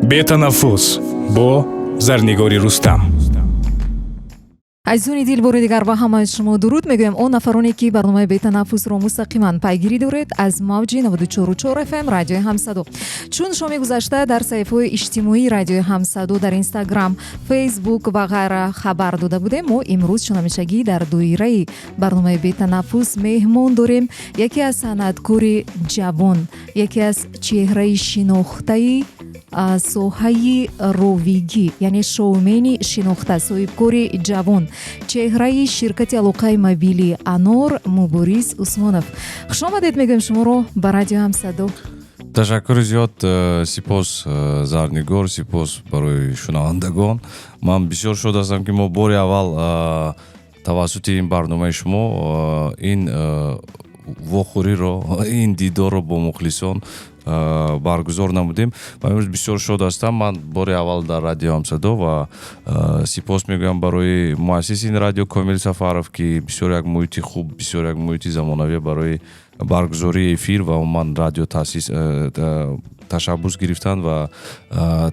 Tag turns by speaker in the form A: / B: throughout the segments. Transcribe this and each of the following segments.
A: Бетанаффус бо Зарнигори Рустам.
B: Азизони дил, бори дигар ба ҳамаи шумо дуруд мегӯем. Он нафароне, ки барномаи «Бетанаффусро» мустақиман пайгирӣ доред аз мавҷи 94,4 ФМ Радиои Ҳамсадо. Чун шоми гузашта дар саҳифаҳои иҷтимоии Радиои Ҳамсадо дар Инстаграм, Фейсбук ва ғайра хабар дода будем, мо имрӯз чун ҳамешагӣ дар доираи барномаи «Бетанаффус» меҳмон дорем яке аз санъаткори ҷавон, яке аз чеҳраи шинохтаи соҳаи ровигӣ, яъне шоумени шинохта, соҳибкори ҷавон, чеҳраи ширкати алоқаи мобилии «Анор» Мубориз Усмонов. Хушомадед мегӯем шуморо ба Радио Ҳамсадо.
C: Ташаккури зиёд, сипос, Зарнигор, сипос барои шунавандагон. Ман бисёр шод ҳастам, ки мо бори аввал тавассути ин барномаи шумо ин вохӯриро, ин дидорро бо мухлисон баргузор намудем ва имрӯз бисёр шод ҳастам. Ман бори аввал дар Радио Ҳамсадо ва сипос мегӯям барои муассиси ин радио Комил Сафаров, ки бисёр як муҳити хуб, бисёр як муҳити замонавӣ барои баргузории эфир ва умуман радио таъсис, ташаббус гирифтанд ва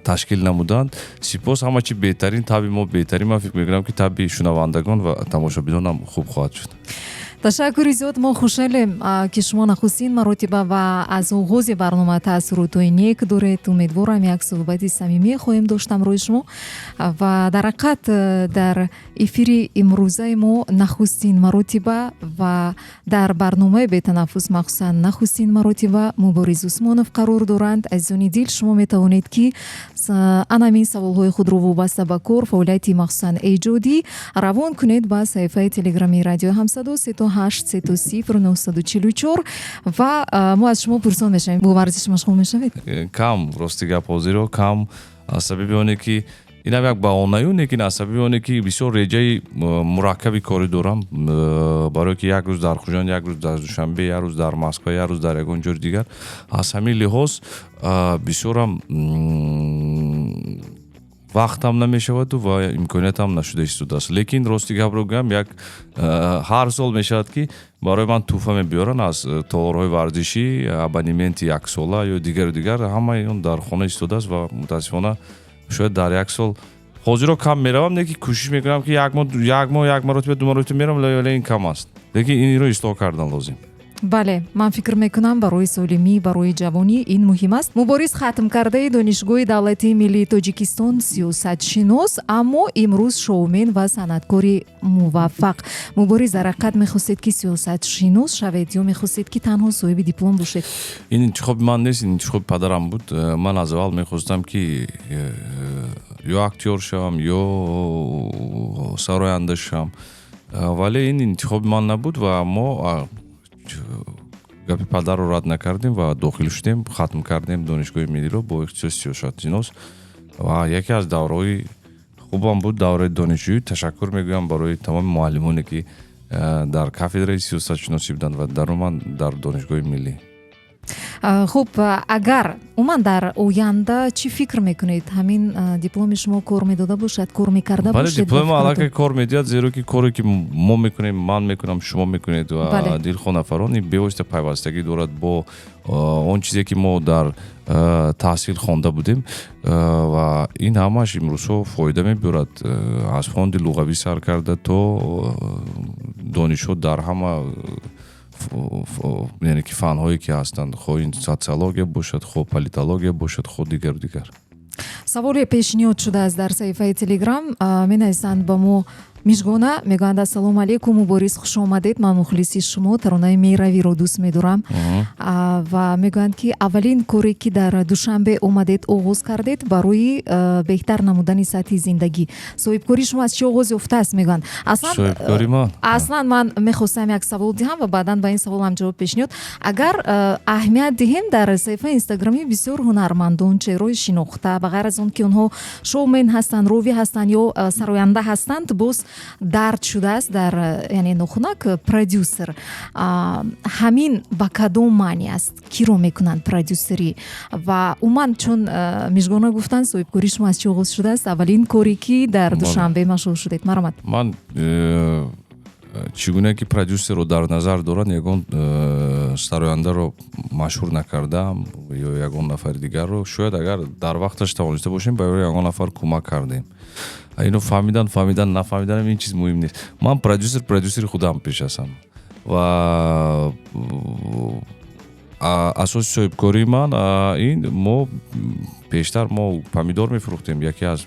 C: ташкил намуданд. Сипос, ҳама чи беҳтарин, табъи мо беҳтарин. Ман фикр мекунам, ки табъи шунавандагон ва тамошобинонам хуб хоҳад шуд.
B: Ташаккури зиёд. Мо хушҳолем, ки шумо нахустин маротиба ва аз оғози барнома таассуротҳои нек доред. Умедворам, як суҳбати самимӣ хоҳем дошт ҳамроҳи шумо. Ва дар ҳақиқат, дар эфири имрӯзаи мо нахустин маротиба ва дар барномаи «Бетанаффус» махсусан нахустин маротиба Мубориз Усмонов қарор доранд. Азизони дил, шумо метавонед, ки ана ҳамин саволҳои худро вобаста ба кор, фаъолияти махсусан эҷодӣ равон кунед ба саҳифаи телеграмии Радиои Ҳамсадо 338 000 944 ва мо аз шумо пурсон мешавем: бо варзиш машғул мешавед?
C: Кам, рости гап, ҳозиро кам, аз сабаби оне ки инам як баҳонаю, лекин аз сабаби оне ки бисёр реҷаи мураккаби корӣ дорам, барое ки як рӯз дар Хуҷанд, як рӯз дар Душанбе, як рӯз дар Москва, як рӯз дар ягон ҷои дигар. Аз ҳамин лиҳоз бисёрам вақтам намешаваду ва имкониятам нашуда истодааст. Лекин рости гапро гӯям, як ҳар сол мешавад, ки барои ман тӯҳфа мебиёранд аз толорҳои варзишӣ, абонементи яксола ё дигару дигар. Ҳамаи он дар хона истодааст ва мутаассифона шояд дар як сол ҳозиро кам меравам, лекин кӯшиш мекунам, ки як моҳ як маротиба, ду маротиба меравам, вале ин кам аст. Лекин инро ислоҳ кардан лозим.
B: Бале, ман фикр мекунам, барои солимӣ, барои ҷавонӣ ин муҳим аст. Мубориз хатмкардаи Донишгоҳи давлатии миллии Тоҷикистон, сиёсатшинос, аммо имрӯз шоумен ва санъаткори муваффақ. Мубориз, дар ҳақиқат мехостед, ки сиёсатшинос шавед ё мехостед, ки танҳо соҳиби диплом бошед?
C: Ин интихоби ман нест, ин интихоби падарам буд. Ман аз аввал мехостам, ки ё актёр шавам, ё сароянда шавам, вале ин интихоби ман набуд ва мо гапи падарро рад накардем ва дохил шудем, хатм кардем Донишгоҳи миллиро бо ихтисоси сиёсатшинос. Ва яке аз давраҳои хубам буд давраи донишҷӯӣ. Ташаккур мегӯям барои тамоми муаллимоне, ки дар кафедраи сиёсатшиносӣ буданд ва дар умуман дар Донишгоҳи миллӣ.
B: Хуб, агар умуман дар оянда чӣ фикр мекунед, ҳамин дипломи шумо кор медода бошад, кор мекарда
C: Бале.
B: бошед?
C: Дипломи аллакай кор медиҳад, зеро ки коре, ки мо мекунем, ман мекунам, шумо мекунед ва дилхоҳ нафарон, ин бевосита пайвастагӣ дорад бо он чизе, ки мо дар таҳсил хонда будем, ва ин ҳамааш имрӯзҳо фоида мебиёрад, аз фонди луғавӣ сар карда то донишҳо дар ҳама, яъне ки фанҳое, ки ҳастанд, хоҳ ин социология бошад, хоҳ политология бошад, хоҳ дигару дигар.
B: Саволе пешниҳод шудааст дар саҳифаи Телеграм. Менависанд ба мо Мижгона, мегӯянд: «Ассалому алайкум, Мубориз, хуш омадед. Ман мухлиси шумо, таронаи «Меравиро» дӯст медорам». Ва мегӯянд, ки аввалин коре, ки дар Душанбе омадед, оғоз кардед барои беҳтар намудани сатҳи зиндагӣ, соҳибкории шумо аз чӣ оғоз ёфтааст, мегӯянд.
C: Соҳибкори ман?
B: Аслан ман мехостам як савол диҳам ва баъдан ба ин саволам ҷавоб пешниҳод. Агар аҳамият диҳем, дар саҳифаи инстаграмӣ бисёр ҳунармандон, чеҳраҳои шинохта, ба ғайр аз он ки онҳо шоумен ҳастанд, ровӣ ҳастанд ё сароянда ҳастанд, боз дард шудааст дар, яъне нохунак продюсер. Ҳамин ба кадом маъне аст? Киро мекунанд продюсерӣ? Ва умуман, чун Мижгона гуфтанд, соҳибкории шумо аз чӣ оғоз шудааст, аввалин коре, ки дар Душанбе машғул шудед? Марҳамат.
C: Ман Чӣ гуна ки продюсерро дар назар доранд, ягон сарояндаро машҳур накардаам ё ягон нафари дигарро. Шояд, агар дар вақташ тавониста бошем, ба ягон нафар кӯмак кардем. Ино фаҳмидан, фаҳмидан, нафаҳмиданам, ин чиз муҳим нест. Ман продюсер, продюсери худам пеш ҳастам ва асоси соҳибкории ман ин: мо пештар мо помидор мефурӯхтем. Яке аз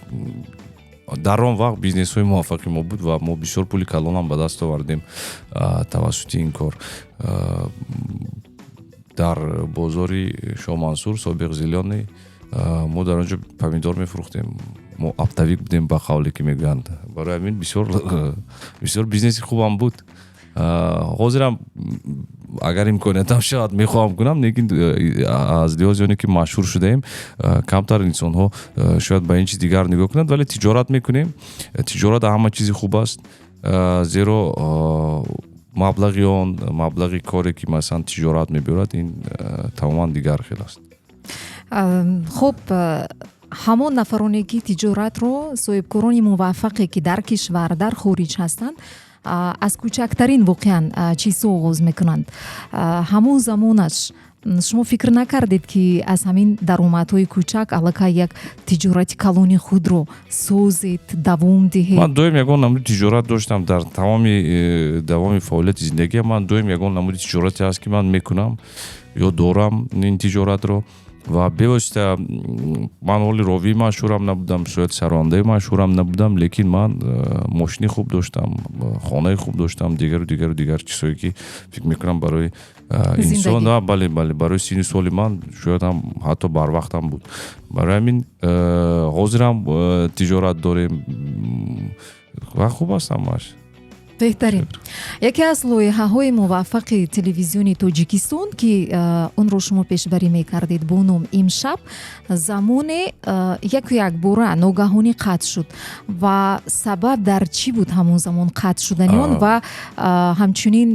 C: дар он вақт бизнесҳои муваффақи мо буд ва мо бисёр пули калонам ба даст овардем тавассути ин кор. Дар бозори Шоҳмансур, собиқ Зелёный, мо дар он ҷо помидор мефурӯхтем. Мо оптовик будем, ба қавле ки мегӯянд. Барои ҳамин бисёр бисёр бизнеси хубам буд. Ҳозирам, агар имкониятам шавад, мехоҳам кунам, лекин аз лиҳози оне ки машҳур шудаем, камтар инсонҳо шояд ба ин чиз дигар нигоҳ кунанд, вале тиҷорат мекунем. Тиҷорат ҳама чизи хуб аст, зеро маблағи он, маблағи коре ки, масалан, тиҷорат мебиёрад, ин тамоман дигар хел аст.
B: Хуб, ҳамон нафароне ки тиҷоратро, соҳибкорони муваффақе ки дар кишвар, дар хориҷ ҳастанд, аз кӯчактарин воқеан чизҳо оғоз мекунанд. Ҳамон замонаш шумо фикр накардед, ки аз ҳамин даромадҳои кӯчак аллакай як тиҷорати калони худро созед, давом диҳед?
C: Ман доим ягон намуди тиҷорат доштам. Дар тамоми давоми фаъолияти зиндагиам ман доим ягон намуди тиҷорате ҳаст, ки ман мекунам ё дорам ин тиҷоратро. Ва бевосита ман ҳоли ровии машҳурам набудам, шояд сарояндаи машҳурам набудам, лекин ман мошини хуб доштам, хонаи хуб доштам, дигару дигару дигар чизҳое ки фикр мекунам, барои инсон, бале, барои синну соли ман шояд ҳам ҳатто барвақтам буд. Барои ҳамин ҳозирам тиҷорат дорем ва хуб аст ҳамааш.
B: Беҳтарин. Яке аз лоиҳаҳои муваффақи телевизиони Тоҷикистон, ки онро шумо пешбарӣ мекардед, бо ном «Имшаб», замоне яку якбора ногаҳонӣ қатъ шуд. Ва сабаб дар чӣ буд ҳамон замон қатъ шудани он ва ҳамчунин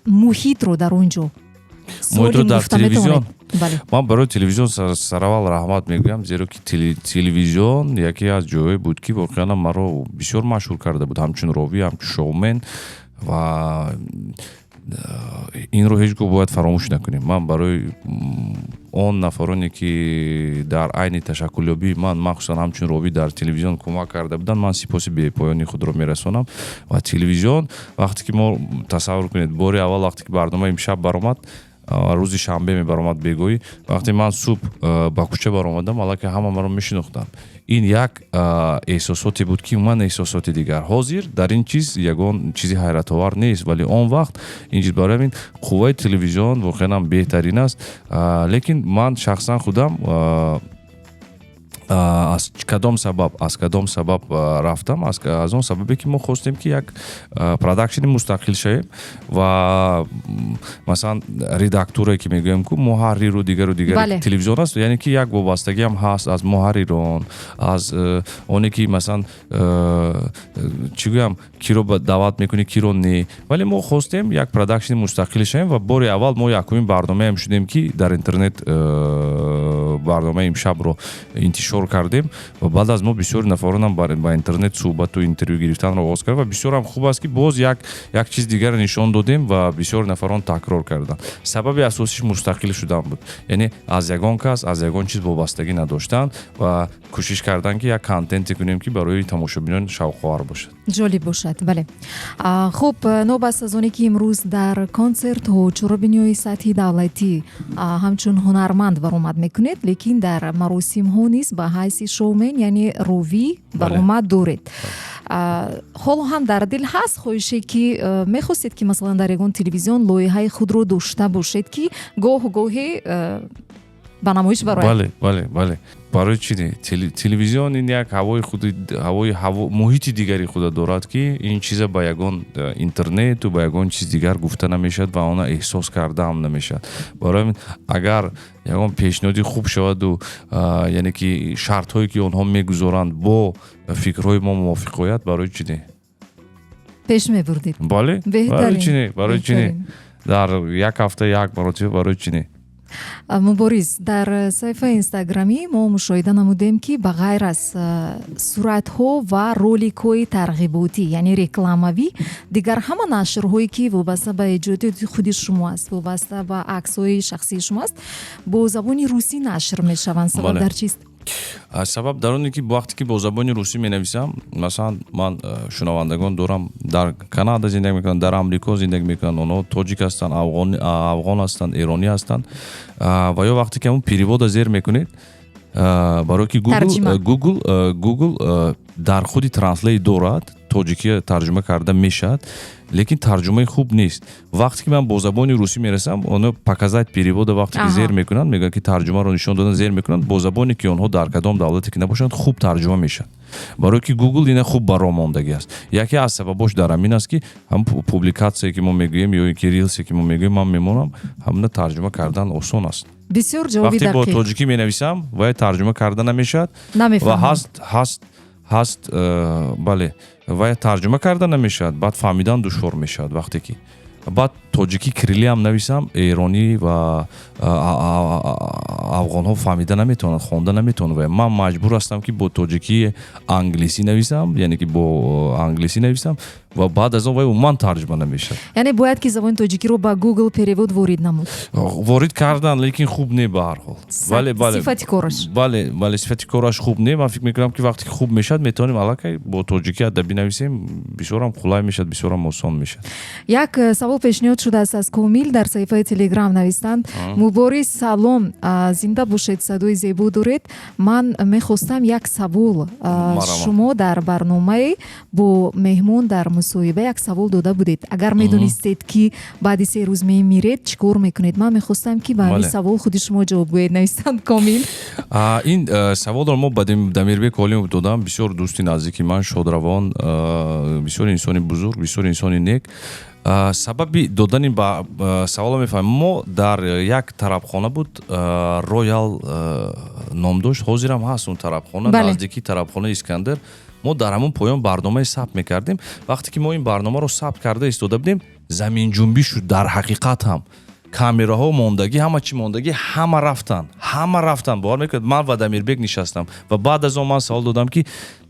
B: муҳитро дар он ҷо?
C: Муҳитро дар телевизион? Ман барои телевизион сараввал раҳмат мегӯям, зеро ки телевизион яке аз ҷойҳое буд, ки воқеан маро бисёр машҳур карда буд ҳамчун ровӣ, ҳамчун шоумен, ва инро ҳеҷ гоҳ бояд фаромӯш накунем. Ман барои он нафароне, ки дар айни ташаккулёбии ман, махсусан ҳамчун ровӣ дар телевизион, кӯмак карда буданд, ман сипоси бепоёни худро мерасонам. Ва телевизион, вақте ки мо, тасаввур кунед, бори аввал вақте ки барномаи «Имшаб» баромад, рӯзи шанбе мебаромад бегоҳӣ, вақте ман субҳ ба кӯча баромадам, аллакай ҳама маро мешинохтанд. Ин як эҳсосоте буд, ки ман эҳсосоти дигар. Ҳозир дар ин чиз ягон чизи ҳайратовар нест, вале он вақт ин чиз. Барои ҳамин қувваи телевизион воқеан ҳам беҳтарин аст. Лекин ман шахсан худам аз кадом сабаб рафтам? Аз он сабабе ки мо хостем, ки як продакшени мустақил шавем ва, масалан, редактурае ки мегӯем ку, муҳарриру дигару дигар телевизион аст, яъне ки як вобастагиам ҳаст аз муҳаррирон, аз оне ки, масалан, чӣ гӯям, киро даъват мекунӣ, киро не. Вале мо хостем як продакшени мустақил шавем ва бори аввал мо якумин барномаем шудем, ки дар интернет барномаи «Имшабро» интишор кардем. Ва баъд аз мо бисёри нафаронам ба интернет суҳбату интервю гирифтанро оғоз кард. Ва бисёрам хуб аст, ки боз як чиз дигарро нишон додем ва бисёр нафарон такрор карданд. Сабаби асосиш мустақил шудан буд, яъне аз ягон кас, аз ягон чиз вобастагӣ надоштан ва кӯшиш кардан, ки як контенте кунем, ки барои тамошобинон шавқовар бошад.
B: Ҷолиб бошад, бале. Хуб, новобаста аз оне ки имрӯз дар консертҳо, чорабиниҳои сатҳи давлатӣ ҳамчун ҳунарманд баромад мекунед, лекин дар маросимҳо низ ба ҳайси шоумен, яъне ровӣ, баромад доред. Ҳоло ҳам дар дил ҳаст хоҳише, ки мехостед, ки, масалан, дар ягон телевизион лоиҳаи худро дошта бошед, ки гоҳ гоҳе ба намоиш барояд?
C: Бале, барои чӣ не? Телевизион ин як ҳавои худи, ҳавои, муҳити дигари худа дорад, ки ин чиза ба ягон интернету ба ягон чиз дигар гуфта намешавад ва она эҳсос карда ҳам намешавад. Барои ҳамин, агар ягон пешниҳоди хуб шаваду, яъне ки шартҳое, ки онҳо мегузоранд, бо фикрҳои мо мувофиқ ояд, барои чӣ не?
B: Пеш мебурдед?
C: Бале, барои чӣ не? Барои чӣ не? Дар як ҳафта як маротиба, барои чӣ не?
B: Мубориз, дар саҳифаи инстаграмӣ мо мушоҳида намудем, ки ба ғайр аз суратҳо ва роликҳои тарғиботӣ, яъне рекламавӣ, дигар ҳама нашрҳое, ки вобаста ба эҷодиёти худи шумо аст, вобаста ба аксҳои шахсии шумо аст, бо забони русӣ нашр мешаванд. Сабаб дар чист?
C: Сабаб дар оне, ки вақте ки бо забони русӣ менависам, масалан, ман шунавандагон дорам, дар Канада зиндагӣ мекунанд, дар Амрико зиндагӣ мекунанд, онҳо тоҷик ҳастанд, афғон ҳастанд, эронӣ ҳастанд. Ва ё вақте ки ҳамун перевод а зер мекунед, барое ки Google дар худи Translate дорад, тоҷикӣ тарҷума карда мешавад, лекин тарҷумаи хуб нест. Вақте ки ман бо забони русӣ мерасам, онҳо «показать перевод а» вақте ки зер мекунанд, мегӯянд, ки тарҷумаро нишон додан зер мекунанд, бо забоне ки онҳо дар кадом давлате ки набошанд, хуб тарҷума мешавад, барое ки Google ина хуб баро мондагӣ аст. Яке аз сабабош дар ҳамин аст, ки ҳам публикация е ки мо мегӯем ё ин ки рилс е ки мо мегӯем, ман мемонам, ҳамина тарҷума кардан осон аст.
B: Бисёр ҷавоби
C: Вақте бо тоҷикӣ менависам, вай тарҷума карда намешавад. Ва ҳаст, бале, вай тарҷума карда намешавад, баъд фаҳмидан душвор мешавад. Вақте ки баъд тоҷикӣ кириллиам нависам, эронӣ ва афғонҳо фаҳмида наметавонанд, хонда наметавонанд. Ва ман маҷбур ҳастам, ки бо тоҷикии англисӣ нависам, яъне ки бо англисӣ нависам, ва баъд аз он вай умуман тарҷума намешавад.
B: Яъне бояд ки забони тоҷикиро ба Google перевод ворид намуд.
C: Ворид кардан, лекин хуб не ба ҳар ҳол. Бале.
B: Сифати кораш.
C: Бале, сифати кораш хуб не. Ман фикр мекунам, ки вақте ки хуб мешавад, метавонем аллакай бо тоҷикӣ адабӣ нависем, бисёрам қулай мешавад, бисёрам осон мешавад.
B: Як савол пешниҳод шудааст аз Комил, дар саҳифаи Телеграм навистанд: «Мубориз, салом, зинда бошед, садои зебо доред. Ман мехостам як савол. Шумо дар барномае бо меҳмон дар мусоҳиба як савол дода будед: агар медонистед, ки баъди 3 рӯз мемиред, чӣ кор мекунед? Ман мехостам, ки ба ҳамин савол худи шумо ҷавоб гӯед», навистанд Комил.
C: Ин саволро мо ба Дамирбек Олимов додам, бисёр дӯсти наздики ман, шодравон, бисёр инсони бузург, бисёр инсони нек. Сабаби додани ба саволо мефаҳмем. Мо дар як тарабхона буд, Роял ном дошт, ҳозирам ҳаст он тарабхона, наздикии тарабхонаи Искандар. Мо дар ҳамон поён барномае сабт мекардем. Вақте ки мо ин барномаро сабт карда истода будем, заминҷунбӣ шуд. Дар ҳақиқат ҳам камераҳо мондагӣ, ҳама чӣ мондагӣ, ҳама рафтанд, ҳама рафтанд. Бовар мекунед, ман ва Дамирбек нишастам. Ва баъд аз он ман савол додам, ки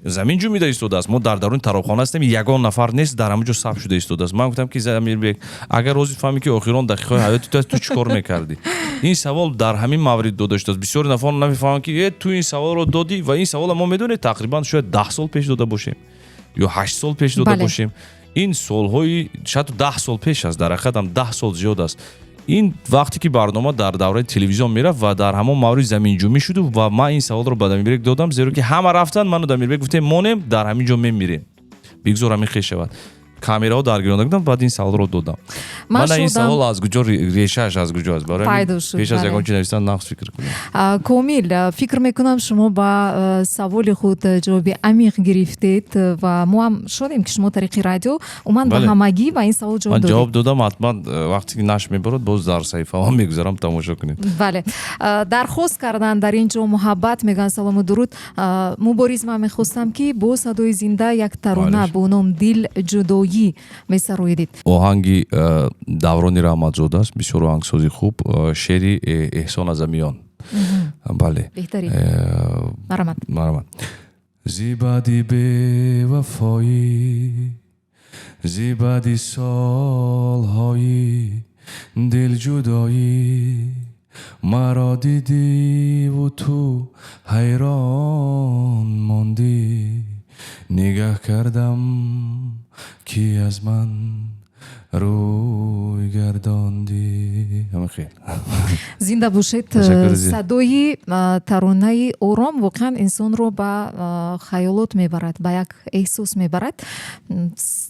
C: замин ҷунбида истодааст, мо дар даруни тарабхона ҳастем, ягон нафар нест, дар ҳамон ҷо сабт шуда истодааст. Ман гуфтам, ки Замирбек, агар ҳозир фаҳмӣ, ки охирон дақиқаҳои ҳаёти ту аст, ту чӣ кор мекардӣ? Ин савол дар ҳамин маврид дода шудааст. Бисёри нафар намефаҳманд, ки э, ту ин саволро додӣ. Ва ин саволро мо, медонед, тақрибан шояд 10 сол пеш дода бошем ё 8 сол пеш дода бошем. Ин солҳои шояд 10 сол пеш аст, дар ҳақиқат ҳам 10 сол зиёд аст. Ин вақте ки барнома дар давраи телевизион мерафт ва дар ҳамон маврид заминҷунбӣ шуду ва ман ин саволро ба Дамирбек додам, зеро ки ҳама рафтанд, ману Дамирбек гуфтем, монем, дар ҳамин ҷо мемирем, бигзор ҳамин хеш шавад. Камераҳо даргиронда буданд, баъд ин саволро додам. Мана ин савол аз куҷо, решааш аз куҷо аст. Барои пеш аз ягон чи навистан нағз фикр
B: кунем. Комил, фикр мекунам, шумо ба саволи худ ҷавоби амиқ гирифтед ва мо ҳам шодем, ки шумо тариқи радио умуман ба ҳамагӣ ба ин савол ҷавоб
C: додед. Ҷавоб додам. Ҳатман вақте ки нашр мебарод, боз дар саҳифаҳо мегузарам, тамошо кунед.
B: Бале, дархост кардан дар ин ҷо Муҳаббат мегӯянд: «Салому дуруд, Мубориз, ман мехостам, ки бо садои зинда як тарона бо ном «Дил ҷудоӣ» месароидед».
C: Оҳанги Даврони Раҳматзода аст, бисёр оҳангсози хуб, шеъри Эҳсон Азамиён, бале. Марҳамат. Зи баъди бевафоӣ, зи баъди солҳои дилҷудоӣ, маро дидиву ту ҳайрон мондӣ, нигаҳ кардам, ки аз ман рӯй гардондӣ.
B: Зинда бошед. Садои таронаи ором воқеан инсонро ба хаёлот мебарад, ба як эҳсос мебарад.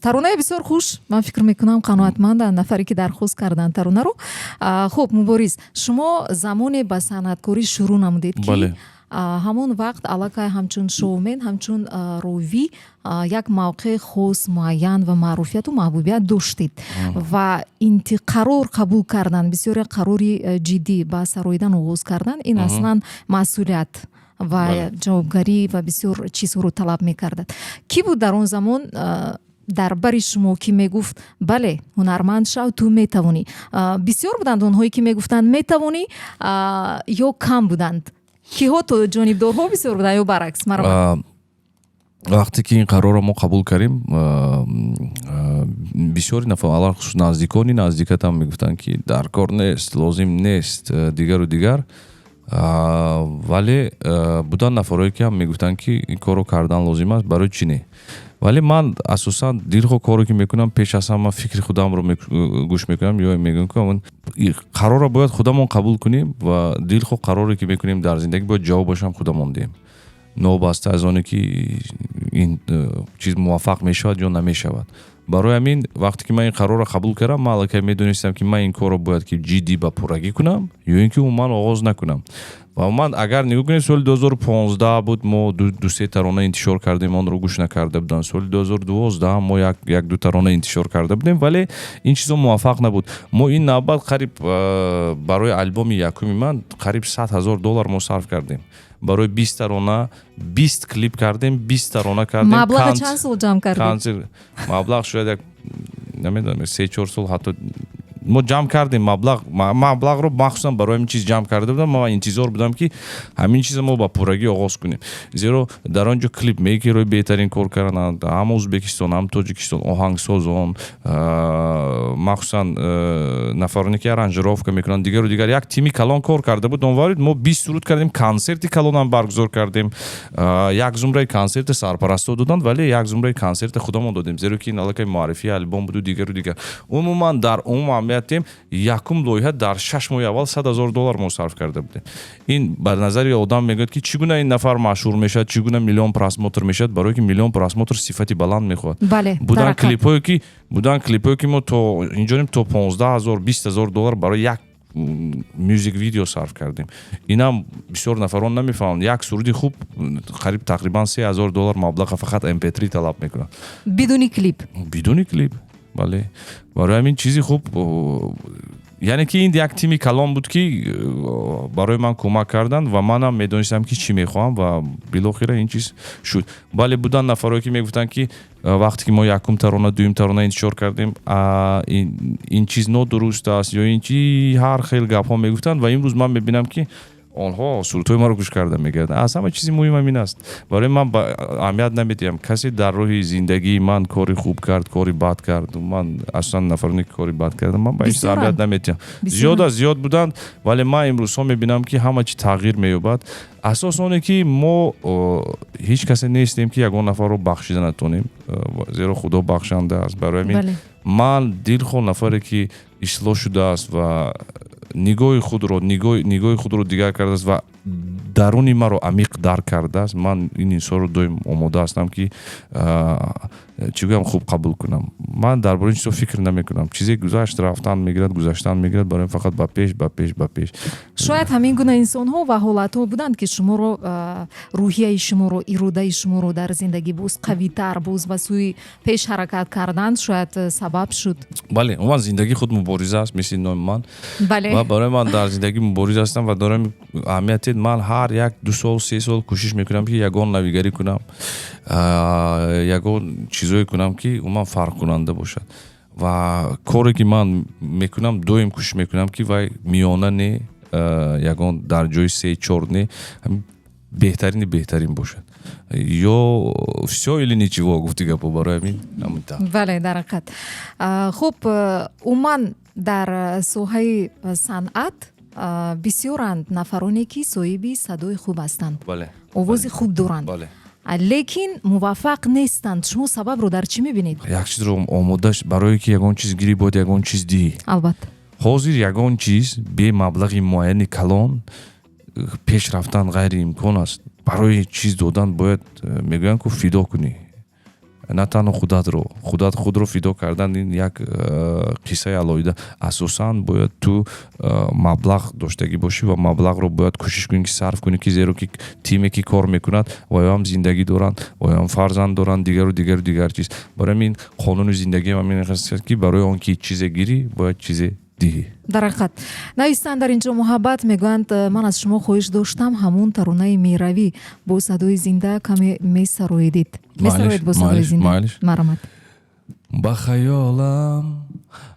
B: Таронаи бисёр хуш. Ман фикр мекунам, қаноатманданд нафаре, ки дархост карданд таронаро. Хуб, Мубориз, шумо замоне ба санъаткорӣ шурӯъ намудед, ки ҳамон вақт аллакай ҳамчун шоумен, ҳамчун ровӣ як мавқеи хос, муайян ва маъруфияту маҳбубият доштед. Ва қарор қабул кардан, бисёр як қарори ҷиддӣ, ба сароидан оғоз кардан, ин аслан масъулият ва ҷавобгарӣ ва бисёр чизҳоро талаб мекардад. Кӣ буд дар он замон Дар бари шумо, ки мегуфт: «Бале, ҳунарманд шав, ту метавонӣ», бисёр буданд онҳое, ки мегуфтанд метавонӣ, ё кам буданд? Киҳо то ҷонибдорҳо бисёр буданд ё баръакс? Маро
C: Вақте ки ин қарорро мо қабул кардем, бисёри нафар, алалхусус наздикони наздикатам, мегуфтанд, ки дар кор нест, лозим нест, дигару дигар. Вале буданд нафарое, ки ҳам мегуфтанд, ки ин корро кардан лозим аст, барои чӣ не. Вале ман асосан дилхоҳ коре ки мекунам, пеш аз ҳама фикри худамро гӯш мекунам ё мегӯям, ки қарорро бояд худамон қабул кунем ва дилхоҳ қароре ки мекунем дар зиндагӣ, бояд ҷавобашам худамон диҳем, новобаста аз оне ки ин чиз муваффақ мешавад ё намешавад. Барои ҳамин, вақте ки ман ин қарорро қабул кардам, ман аллакай медонистам, ки ман ин корро бояд ки ҷиддӣ, ба пуррагӣ кунам ё ин ки умуман оғоз накунам. Ва ман, агар нигоҳ кунед, соли 2015 буд, мо ду-се тарона интишор кардем, онро гӯш накарда буданд. Соли 2012 мо як ду тарона интишор карда будем, вале ин чизо муваффақ набуд. Мо ин навбат қариб барои альбоми якуми ман қариб 100 000 доллар мо сарф кардем барои 20 тарона, 20 клип кардем, 20 тарона кардем.
B: Маблаға чанд сол ҷамъ кардед?
C: Маблағ шояд як, намедонам, 3-4 сол ҳатто мо ҷамъ кардем маблағ. Маблағро махсусан барои ҳамин чиз ҷамъ карда будам. Ман интизор будам, ки ҳамин чиза мо ба пуррагӣ оғоз кунем, зеро дар он ҷо клипмейкерҳои беҳтарин кор карданд, ҳам Ӯзбекистон, ҳам Тоҷикистон, оҳангсозон, махсусан нафароне, ки аранжировка мекунанд, дигару дигар. Як тими калон кор карда буд он варид. Мо 20 суруд кардем, консерти калонам баргузор кардем. Як зумраи консерти сарпарастҳо доданд, вале як зумраи консерти худамон додем, зеро ки ин аллакай муаррифии альбом буду, дигару дигар. Умуман, дар умум аҳамият, якум лоиҳа дар 6 моҳи аввал 100 000 доллар мо сарф карда будем. Ин ба назари одам мегӯяд, ки чӣ гуна ин нафар машҳур мешавад, чӣ гуна миллион просмотр мешавад? Барое ки миллион просмотр сифати баланд мехоҳад. Буданд клипҳое, ки мо то инҷонем то 15 000, 20 000 доллар барои як music video сарф кардем. Инам бисёр нафарон намефаҳманд. Як суруди хуб қариб, тақрибан 3000 доллар маблаға фақат mp3 талаб мекунад.
B: Бидуни клип.
C: Бидуни клип, бале. Барои ҳамин чизи хуб, яъне ки ин як тими калон буд, ки барои ман кӯмак карданд, ва манам медонистам, ки чӣ мехоҳам, ва билохира ин чиз шуд. Бале, буданд нафарое, ки мегуфтанд, ки вақте ки мо якум тарона, дуюм тарона интишор кардем, ин чиз нодуруст аст ё ин чи, ҳар хел гапҳо мегуфтанд. Ва имрӯз ман мебинам, ки онҳо сурудҳои маро гӯш карда мегарданд. Аз ҳама чизи муҳим ҳамин аст. Барои ман аҳамият намедиҳам, касе дар роҳи зиндагии ман кори хуб кард, кори бад кард. Ман асосан нафароне, ки кори бад кардам, ман ба ин чиз аҳамият намедиҳам. Зиёд аст, зиёд буданд, вале ман имрӯзҳо мебинам, ки ҳама чи тағйир меёбад. Асос оне, ки мо ҳеҷ касе нестем, ки ягон нафарро бахшида натонем, зеро Худо бахшанда аст. Барои ҳамин ман дилхоҳ нафаре, ки ислоҳ шудааст ва нигоҳи худро дигар кардааст ва даруни маро амиқ дарк кардааст, ман ин инсонро доим омода ҳастам, ки, чӣ гӯям, хуб қабул кунам. Ман дар бораи ин чизо фикр намекунам. Чизе гузашт, рафтан мегирад, гузаштан мегирад. Барои фақат ба пеш, ба пеш, ба пеш.
B: Шояд ҳамин гуна инсонҳо ва ҳолатҳо буданд, ки шуморо, рӯҳияи шуморо, иродаи шуморо дар зиндагӣ боз қавитар, боз ба сӯи пеш ҳаракат кардан шояд сабаб шуд.
C: Бале, умуман зиндагӣ худ мубориза аст, мисли номи ман. Ва барои ман дар зиндагӣ мубориз ҳастам ва дорам аҳамияти ман ҳар як 2 сол, 3 сол кӯшиш мекунам, ки ягон навигарӣ кунам, ягон чизое кунам, ки умуман фарқкунанда бошад. Ва коре ки ман мекунам, доим кӯшиш мекунам, ки вай миёна не, ягон дар ҷои се чор не, беҳтарини беҳтарин бошад. Ё всё или ничего, гуфти гапо. Барои ҳамин.
B: Бале, дар ҳақиқат. Хуб, умуман дар соҳаи санъат бисёранд нафароне, ки соҳиби садои хуб ҳастанд, овози хуб доранд, лекин муваффақ нестанд. Шумо сабабро дар чӣ мебинед?
C: Як чизро омода, барое ки ягон чиз гирӣ, бояд ягон чиз диҳӣ. Ҳозир ягон чиз бе маблағи муайяни калон пеш рафтан ғайриимкон аст. Барои чиз додан бояд, мегӯянд ку, фидо кунӣ, на танҳо худатро, худат худро фидо кардан ин як қиссаи алоҳида. Асосан бояд ту маблағ доштагӣ бошӣ ва маблағро бояд кӯшиш кунӣ, ки сарф кунӣ, ки зеро ки тиме, ки кор мекунад, оё зиндагӣ доранд, оё фарзанд доранд, дигару дигару дигар чиз. Барои ҳамин қонуни зиндагиам ҳамин аст, ки барои он ки чизе гирӣ, бояд чизе диҳӣ.
B: Дар ҳақиқат, навистанд дар инҷо Муҳаббат, мегӯянд: «Ман аз шумо хоҳиш доштам, ҳамон таронаи «Меравӣ» бо садои зинда каме месароидед, месароед бо садои зинда, марҳамат».
C: Ба хаёлам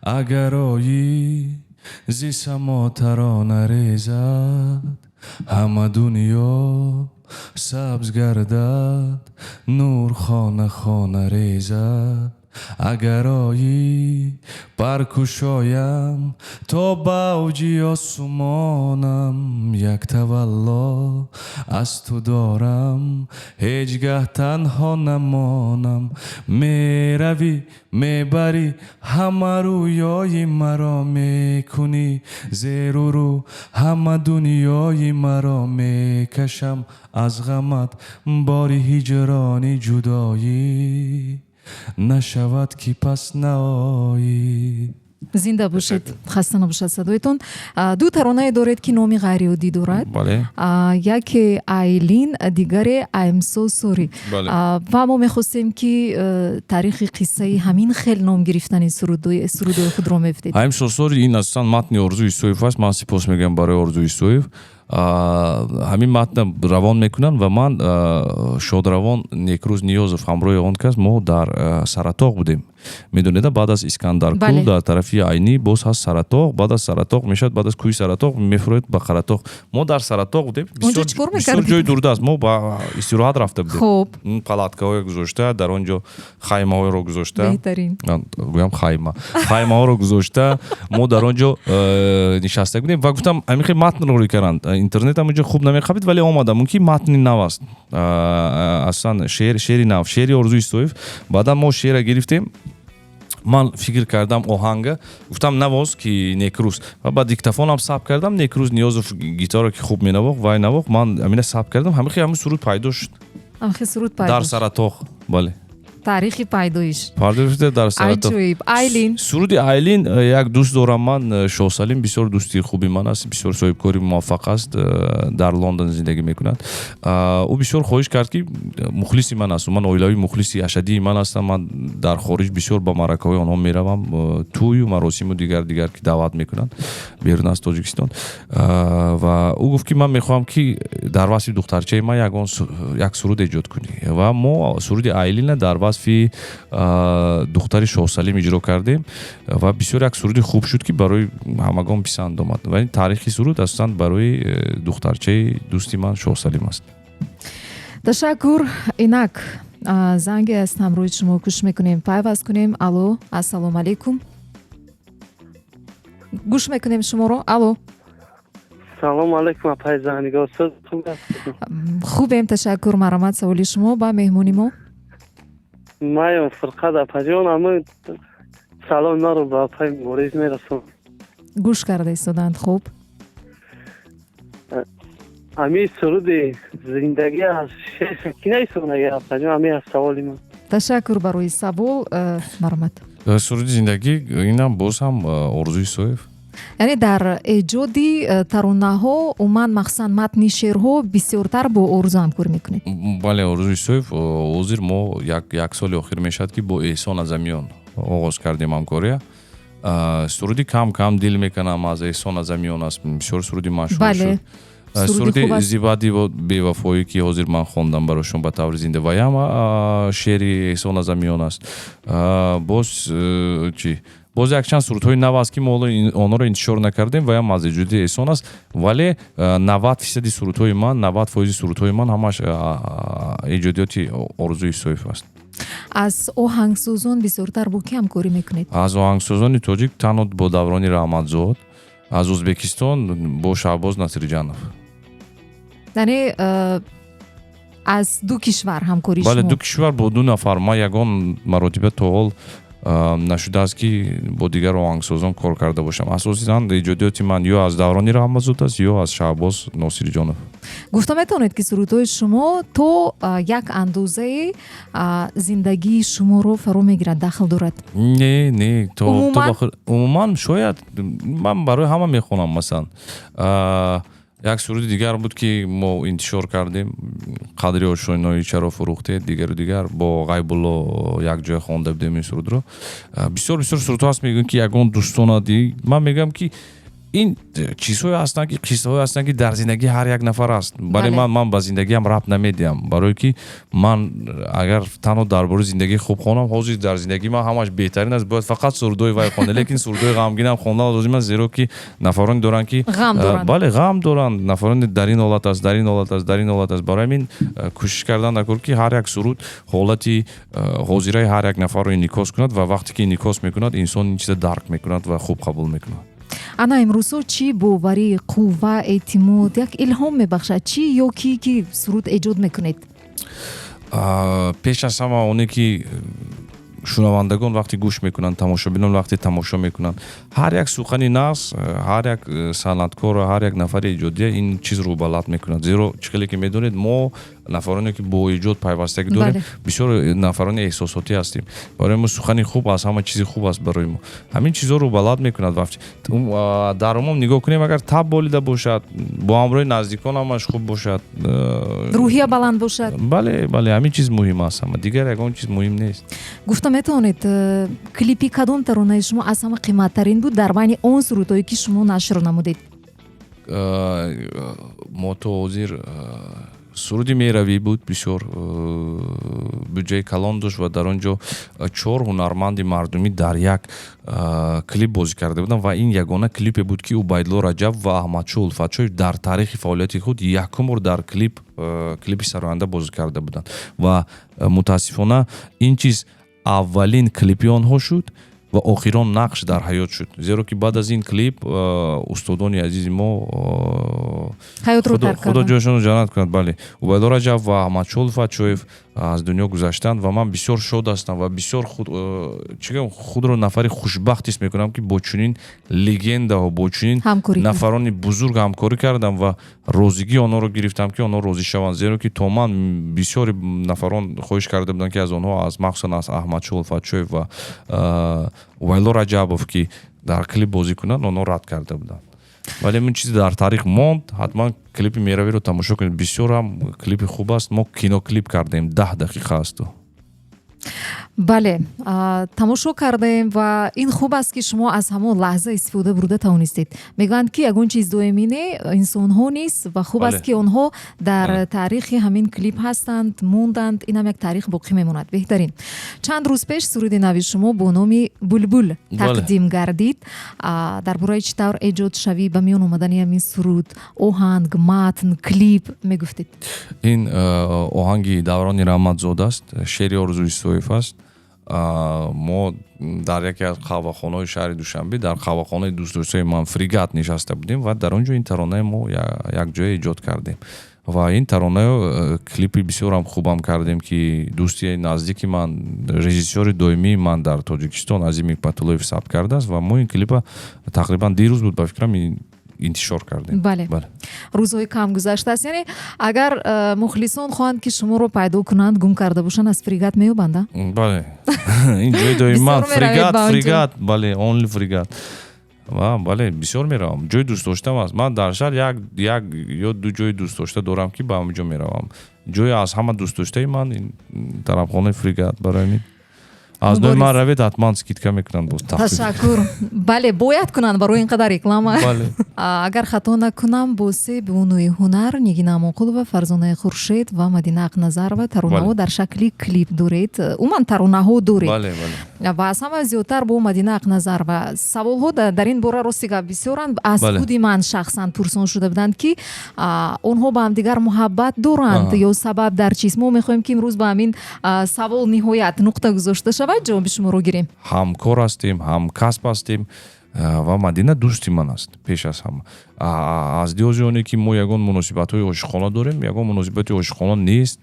C: агар оӣ, зи само тарона резад, ҳама дунё сабз гардад, нур хона хона резад. Агар оӣ, пар кушоям то ба авҷи осмонам. Як тавалло аз ту дорам, ҳеҷ гаҳ танҳо намонам. Меравӣ, мебарӣ ҳама рӯёи маро, мекунӣ зеру рӯ ҳама дунёи маро. Мекашам аз ғамат бори ҳиҷрони ҷудоӣ, нашавад ки пас наоӣ.
B: Зинда бошед, хаста набошад садоятон. Ду таронае доред, ки номи ғайриоддӣ дорад.
C: Бале.
B: Яке «Айлин», дигаре «I'm so sorry».
C: Бале.
B: Ва мо мехостем, ки таърихи қиссаи ҳамин хел ном гирифтани сурудои худро мефтед.
C: I'm so sorry, ин асосан матни Орзу Исоев аст. Ман сипос мегӯям барои Орзу Исоев. Ҳамин матна равон мекунанд ва ман, шодравон Некрӯз Ниёзов, ҳамроҳи он кас мо дар Саратоғ будем. Медонед, баъд аз Искандаркӯл дар тарафи Айнӣ боз ҳаст Саратоғ, баъд аз Саратоғ мешавад, баъд аз кӯҳи Саратоғ мефуроед ба Қаратоғ. Мо дар Саратоғ будем.
B: Онҷо чӣ кор
C: бисёр
B: мекардед?
C: Ҷои дурдаст, мо ба истироҳат рафта будем. Палаткаҳое гузошта, дар он ҷо хаймаҳоеро гузошта.
B: Беҳтарин.
C: Гӯям, хаймаҳоро гузошта, мо дар он ҷо нишаста будем ва гуфтам, ҳамин хел матнро рӯй карданд. Интернет ҳам онҷо хуб намеқабид, вале омада, мумкин матни нав аст, аслан шеър, шеъри нав, шеъри Орзу Исоев. Баъдан мо шеъра гирифтем, ман фикр кардам оҳанга, гуфтам, навоз ки Некрӯз, ва ба диктофонам сабт кардам. Некрӯз Ниёзов гитара ки хуб менавохт, вай навохт, ман амина сабт кардам, ҳамин хел ҳамин суруд пайдо шуд.
B: Ҳамин суруд пайдо
C: дар
B: шуд.
C: Саратоғ, бале.
B: Таърихи пайдоиш.
C: Пайдо шуда дар Саратоғ.
B: Аҷоиб. «Айлин»?
C: Суруди «Айлин», як дӯст дорам ман, Шоҳсалим, бисёр дӯсти хуби ман аст, бисёр соҳибкори муваффақ аст, дар Лондон зиндагӣ мекунад. Ӯ бисёр хоҳиш кард, ки мухлиси ман аст, ман оилавии мухлиси ашаддии ман ҳастам. Ман дар хориҷ бисёр ба маъракаҳои онҳо меравам, тӯю маросиму дигар дигар ки даъват мекунанд берун аз Тоҷикистон. Ва ӯ гуфт, ки ман мехоҳам, ки дар васфи духтарчаи ман ягон як суруд эҷод кунӣ, ва мо суруди «Айлина» дар васфи духтари Шоҳсалим иҷро кардем ва бисёр як суруди хуб шуд, ки барои ҳамагон писанд омад. Ва ин таърихи суруд асосан барои духтарчаи дӯсти ман Шоҳсалим аст.
B: Ташаккур. Инак занге аст, ҳамроҳи шумо кӯшиш мекунем пайваст кунем. Алло, ассалому алайкум, гӯш мекунем шуморо, алло.
D: Салому алайкум, апаи Зарнигор.
B: Хубем, ташаккур. Марҳамат, саволи шумо ба меҳмони мо.
D: Маём Фурқат, апаҷон. Ама салом маро ба апаи Мубориз мерасонам.
B: Гӯш карда истоданд, хуб.
D: Ами суруди «Зиндагӣ» аз кинаи сурудаги, апаҷон? Ами аз саволи ман.
B: Ташаккур барои савол, марҳамат.
C: Суруди «Зиндагӣ», инам боз ҳам Орзу Исоев.
B: Яъне дар эҷоди таронаҳо, умуман, махсусан матни шеърҳо, бисёртар бо Орзу ҳамкорӣ мекунед?
C: Бале, Орзу Исоев. Ҳозир мо як соли охир мешавад, ки бо Эҳсон Азамиён оғоз кардем ҳамкория. Суруди «Кам кам дил мекунам» аз Эҳсон Азамиён аст, бисёр суруди машҳур шуд.
B: Суруди
C: суруди «Зибади бевафоӣ», ки ҳозир ман хондам барои шумо ба таври зинда, ваям шеъри Эҳсон Азамиён аст. Боз чӣ, боз якчанд сурудҳои нав аст, ки мо ҳоло онҳоро интишор накардем, ваям аз эҷоди Эҳсон аст. Вале 90 фисади сурудҳои ман, 90 фоизи сурудҳои ман ҳамаш эҷодиёти Орзу Исоев аст.
B: Аз оҳангсозон бисёртар бо кӣ ҳамкорӣ мекунед?
C: Аз оҳангсозони тоҷик танҳо бо Даврони Раҳматзод, аз Ӯзбекистон бо Шаҳбоз Насирҷанов.
B: Яъне аз ду кишвар ҳамкорӣ
C: Бале.
B: шумо?
C: Ду кишвар бо ду нафар. Ман ягон маротиба то ҳол нашудааст, ки бо дигар оҳангсозон кор карда бошам. Асосан эҷодиёти ман ё аз Даврони Раҳматзод аст, ё аз Шаҳбоз Носирҷонов.
B: Гуфта метавонед, ки сурудҳои шумо то як андозае зиндагии шуморо фаро мегирад, дахл дорад?
C: Не, не, то
B: Умуман?
C: Умуман шояд ман барои ҳама мехонам. Масалан, як суруди дигар буд, ки мо интишор кардем, «Қадри ошноӣ чаро фурӯхтед», дигару дигар, бо Ғайбулло якҷоя хонда будем ин сурудро. Бисёр бисёр сурудҳо ҳаст, мегӯям, ки ягон дӯстона, ман мегӯям, ки Ин чизҳое ҳастанд, ки қиссаҳое ҳастанд, ки дар зиндагии ҳар як нафар аст. Бале, ман ба зиндагиам рабт намедиҳам, барое ки ман агар танҳо дар бораи зиндагии хуб хонам, ҳозир дар зиндагии ман ҳамаш беҳтарин аст, бояд фақат сурудҳои вай хонда, лекин сурудҳои ғамгинам хондан лозим аст, зеро ки нафароне доранд, ки
B: ғам доранд.
C: Бале, ғам доранд, нафароне дар ин ҳолат аст, дар ин ҳолат аст, дар ин ҳолат аст. Барои ҳамин кӯшиш кардан накор, ки ҳар як суруд ҳолати ҳозираи ҳар як нафарро инъикос кунад, ва вақте ки инъикос мекунад, инсон ин чиза дарк мекунад ва хуб қабул мекунад.
B: Ана имрӯзҳо чӣ боварӣ, қувва, эътимод, як илҳом мебахшад? Чӣ ё ки ки суруд эҷод мекунед?
C: Пеш аз ҳама оне ки шунавандагон вақте гӯш мекунанд, тамошобинон вақте тамошо мекунанд, ҳар як сухани нағз ҳар як санъаткорро, ҳар як нафари эҷодия ин чиз рӯбаланд мекунад, зеро чӣ хеле ки медонед, мо нафароне ки бо эҷод пайвастагӣ дорем, бисёр нафарони эҳсосотӣ ҳастем. Барои мо сухани хуб аз ҳама чизи хуб аст. Барои мо ҳамин чизҳо рӯбаланд мекунад. Дар умум нигоҳ кунем, агар таб болида бошад, бо ҳамроҳи наздикон ҳамаш хуб бошад,
B: рӯҳия баланд бошад.
C: Бале, ҳамин чиз муҳим аст ҳама, дигар ягон чиз муҳим нест.
B: Гуфта метавонед, клипи кадом таронаи шумо аз ҳама қиматтарин буд дар байни он сурудҳое, ки шумо нашр намудед?
C: Мо то ҳозир суруди «Меравӣ» буд, бисёр буҷаи калон дошт ва дар он ҷо чор ҳунарманди мардумӣ дар як клип бозӣ карда буданд, ва ин ягона клипе буд, ки Убайдулло Раҷаб ва Аҳмадшоҳ Улфатшоев дар таърихи фаъолияти худ якум бор дар клипи сароянда бозӣ карда буданд. Ва мутаассифона ин чиз аввалин клипи онҳо шуд ва охирон нақш дар ҳаёт шуд, зеро ки баъд аз ин клип устодони азизи мо
B: Худо
C: ҷойшонро ҷаннат кунад, бале, Убайдулло Раҷаб ва Аҳмадшоҳ Улфатшоев аз дунё гузаштанд. Ва ман бисёр шод ҳастам ва бисёр чӣ гӯям, худро нафари хушбахт ҳис мекунам, ки бо чунин легендаҳо, бо чунин нафарони бузург ҳамкорӣ кардам ва розигии онҳоро гирифтам, ки онҳо розӣ шаванд, зеро ки то ман бисёри нафарон хоҳиш карда буданд, ки аз онҳо, аз махсусан аз Аҳмадшоҳ Улфатшоев ва Убайдулло Раҷабов, ки дар клип бозӣ кунанд, онҳо рад карда буданд. Вале ин чиз дар таърих монд. Ҳатман клипи «Меравиро» тамошо кунед, бисёр ҳам клипи хуб аст. Мо киноклип кардем, 10 дақиқа асту.
B: Бале, тамошо кардаем, ва ин хуб аст, ки шумо аз ҳамон лаҳза истифода бурда тавонистед. Мегӯянд, ки ягон чиз доимӣ не, инсонҳо низ, ва хуб аст, ки онҳо дар таърихи ҳамин клип ҳастанд, монданд, инам як таърих боқӣ мемонад. Беҳтарин. Чанд рӯз пеш суруди нави шумо бо номи «Булбул» тақдим гардид. Дар бораи чӣ тавр эҷодшавӣ, ба миён омадани ҳамин суруд, оҳанг, матн, клип мегуфтед?
C: Ин оҳанги Даврони Раҳматзод аст, шеъри Орзу Исоев аст. Мо дар яке аз қаҳвахонаҳои шаҳри Душанбе, дар қаҳвахонаи дӯстдоштаи ман «Фрегат» нишаста будем ва дар он ҷо ин таронаи мо якҷоя эҷод кардем. Ва ин таронаё клипи бисёрам хубам кардем, ки дӯсти наздики ман, режиссёри доимии ман дар Тоҷикистон Азим Ҳикматуллоев сабт кардааст. Ва мо ин клипа тақрибан дирӯз буд, ба фикрам, интишор кардем.
B: Бале, рӯзҳои кам гузаштааст. Яъне агар мухлисон хоҳанд, ки шуморо пайдо кунанд, гум карда бошанд, аз «Фрегат» меёбанд?
C: Бале, ин ҷои доиман «Фрегат», «Фрегат», бале, only «Фрегат». Ва бале, бисёр меравам, ҷои дӯстдоштам аст. Ман дар шаҳр як ё ду ҷои дӯстдошта дорам, ки ба ҳамин ҷо меравам. Ҷои аз ҳама дӯстдоштаи ман ин тарабхонаи «Фрегат». Барои ҳамин аз номи ман равед, ҳатман скидка мекунанд боз.
B: Ташаккур. Бале, бояд кунанд барои ин қадар реклама. Агар хато накунам, бо се бонуи ҳунар, Нигина Амонқулова, Фарзонаи Хуршед ва Мадина Ақназарова, таронаҳо дар шакли клип доред, умуман таронаҳо доред. Ва аз ҳама зиёдтар бо Мадина Ақназарова саволҳо дар ин бора, рости гап, бисёранд. Аз худи ман шахсан пурсон шуда буданд, ки онҳо ба ҳамдигар муҳаббат доранд ё сабаб дар чист. Мо мехоҳем, ки имрӯз ба ҳамин савол ниҳоят нуқта гузошта шавад, ҷавоби шуморо гирем.
C: Ҳамкор ҳастем, ҳамкасб ҳастем ва Мадина дӯсти ман аст пеш аз ҳама. Аз лиҳози оне ки мо ягон муносибатҳои ошиқона дорем, ягон муносибати ошиқона нест,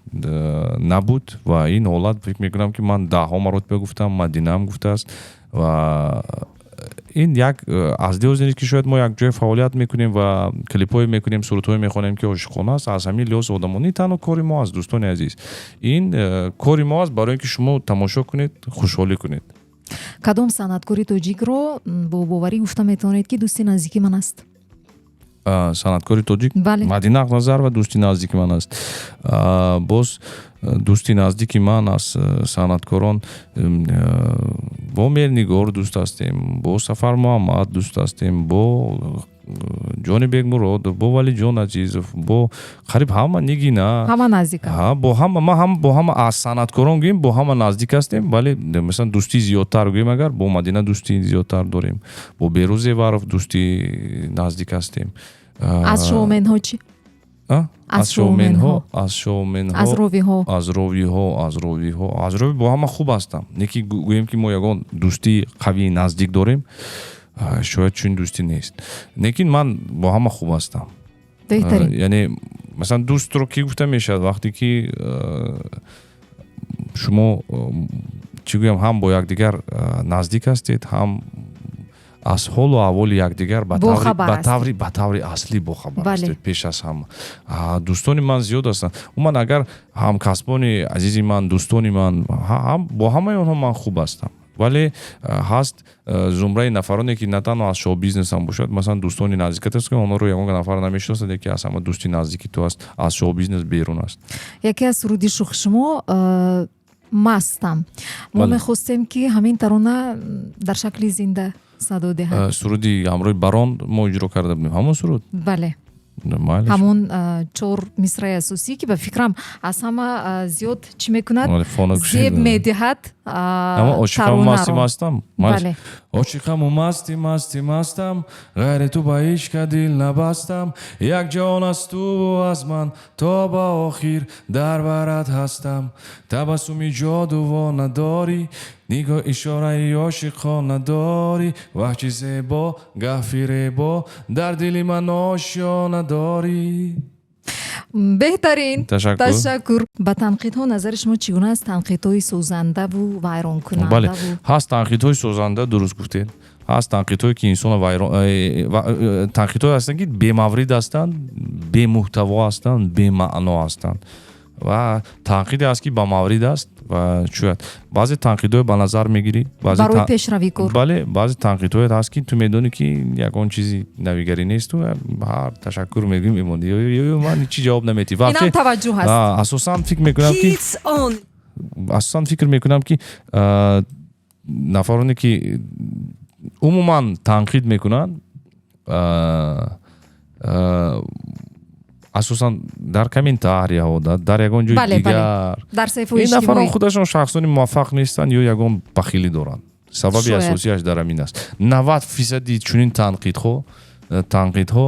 C: набуд. Ва ин ҳолат, фикр мекунам, ки ман даҳҳо маротиба гуфтам, Мадинаам гуфтааст. Ва ин як аз лиҳози нест, ки шояд мо якҷоя фаъолият мекунем ва клипҳое мекунем, сурудҳое мехонем, ки ошиқона аст. Аз ҳамин лиҳоз одамон, ин танҳо кори мо аст, дӯстони азиз, ин кори мо аст, барои ин ки шумо тамошо кунед, хушҳолӣ кунед.
B: Кадом санъаткори тоҷикро бо боварӣ гуфта метавонед, ки дӯсти наздики ман аст?
C: Санъаткори тоҷик?
B: Бале.
C: Мадина Ақназарова дӯсти наздики ман аст. Боз дӯсти наздики ман аз санъаткорон, бо Меҳрнигор дӯст ҳастем, бо Сафар Муҳаммад дӯст ҳастем, бо Ҷони Бекмуродов, бо Валиҷон Азизов, бо қариб ҳама, Нигина.
B: Ҳама наздиканд.
C: Ҳа, бо ҳама, ман ҳам бо ҳама аз санъаткорон гӯем, бо ҳама наздик ҳастем, вале масалан дӯстии зиёдтар гӯем агар, бо Мадина дӯстии зиёдтар дорем, бо Берӯз Зеваров дӯстии наздик ҳастем.
B: Аз шоуменҳо чӣ?
C: А?
B: Аз шоуменҳо.
C: Аз шоуменҳо.
B: Аз ровиҳо.
C: Аз ровиҳо, аз ровиҳо, аз рови бо ҳама хуб ҳастам. Не ки гӯем, ки мо ягон дӯстии қавии наздик дорем, шояд чунин дӯстӣ нест, лекин ман бо ҳама хуб ҳастам.
B: Беҳтарин.
C: Яъне масалан дӯстро кӣ гуфта мешавад? Вақте ки шумо, чӣ гӯям, ҳам бо якдигар наздик ҳастед, ҳам аз ҳолу аҳволи якдигар ба
B: Бохабар ҳастед.
C: Ба таври аслӣ бохабар ҳастед пеш аз ҳама. Дӯстони ман зиёд ҳастанд. Умуман агар ҳамкасбони азизи ман, дӯстони ман, бо ҳамаи онҳо ман хуб ҳастам, вале ҳаст зумраи нафароне, ки на танҳо аз шоу-бизнес ҳам бошад, масалан дӯстони наздикат аст, ки онҳоро ягон нафар намешиносад, яке аз ҳама дӯсти наздики ту аст, аз шоу-бизнес берун аст.
B: Яке аз суруди шухи шумо «Мастам». Мо мехостем, ки ҳамин тарона дар шакли зинда садо диҳад.
C: Суруди ҳамроҳи Барон мо иҷро карда будем, ҳамон суруд?
B: Бале.
C: Майлиш.
B: Ҳамон чор мисраи асосӣ, ки ба фикрам аз ҳама зиёд чӣ мекунад?
C: Бале, фона
B: зеб
C: кушида.
B: медиҳад
C: Ама «Ошиқаму масти
B: таронаро.
C: мастам». Майлиш.
B: Бале.
C: Ошиқаму масти масти мастам, ғайри ту ба ҳеҷ ка дил набастам, як ҷаҳон аз туву аз ман, то ба охир дар барат ҳастам, табассуми ҷодуво надорӣ, нигоҳ ишораи ошиқон надорӣ, ваҳ чӣ зебо, гаҳ фиребо, дар дили ман ошё надорӣ.
B: Беҳтарин.
C: Ташаккур.
B: Ташаккур. Ба танқидҳо назари шумо чӣ гуна аст? Танқидҳои созандаву вайронкунандаву?
C: Бале, ҳаст танқидҳои созанда, дуруст гуфтед, ҳаст танқидҳое, ки инсонро вайрон, танқидҳое ҳастанд, ки бемаврид ҳастанд, бемуҳтаво ҳастанд, бемаъно ҳастанд, ва танқиде ҳаст, ки ба маврид аст. Ва шояд баъзе танқидҳое ба назар мегирӣ, баъзе
B: барои пешравӣ кор.
C: Бале, баъзе танқидҳое ҳаст, ки ту медонӣ, ки ягон чизи навигарӣ несту ҳар ташаккур мегӯӣ, мемонӣ, ё ман ҳечи ҷавоб наметӣ.
B: Инам таваҷҷӯҳ аст.
C: Асосан фикр мекунам, ки
E: Hits on.
C: асосан фикр мекунам, ки нафароне, ки умуман танқид мекунанд, асосан дар комментарияҳо, дар ягон ҷои дигар,
B: Дар саҳифаҳои
C: ин нафарон
B: иҷтимоӣ.
C: худашон шахсони муваффақ нестанд ё ягон бахилӣ доранд. Сабаби асосиаш дар ҳамин аст. 90 фисади чунин танқидҳо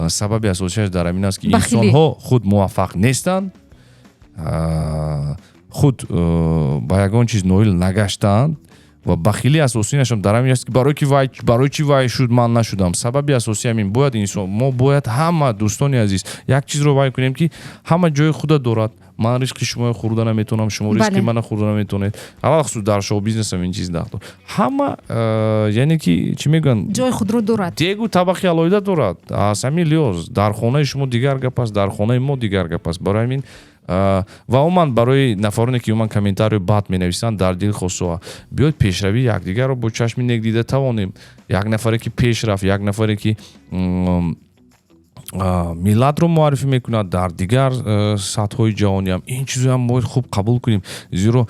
C: сабаби асосиаш дар ҳамин аст, ки
B: Бахилӣ.
C: инсонҳо худ муваффақ нестанд, худ ба ягон чиз ноил нагаштаанд ва бахилии асосиашам дар ҳамин аст, ки барои ки вай, барои чӣ вай шуд, ман нашудам. Сабаби асосӣ ҳамин. Бояд инсон, мо бояд ҳама, дӯстони азиз, як чизро вай кунем, ки ҳама ҷои худа дорад. Ман ризқи шуморо хӯрда наметавонам, шумо ризқи мана хӯрда наметавонед. Алалхусус дар шоу бизнесам ин чиз дахл дорад. Ҳама, яъне ки чӣ мегӯянд,
B: ҷои худро дорад.
C: Дегу табақи алоҳида дорад. Аз ҳамин лиҳоз дар хонаи шумо дигар гап аст, дар хонаи мо дигар гап аст. Барои ҳамин ва умуман барои нафароне, ки умуман комментарию бад менависанд, дар дил хосоа биёед пешравии якдигарро бо чашми нек дида тавонем. Як нафаре, ки пеш рафт, як нафаре, ки миллатро муаррифӣ мекунад дар дигар сатҳҳои ҷаҳониам, ин чизоам бояд хуб қабул кунем, зеро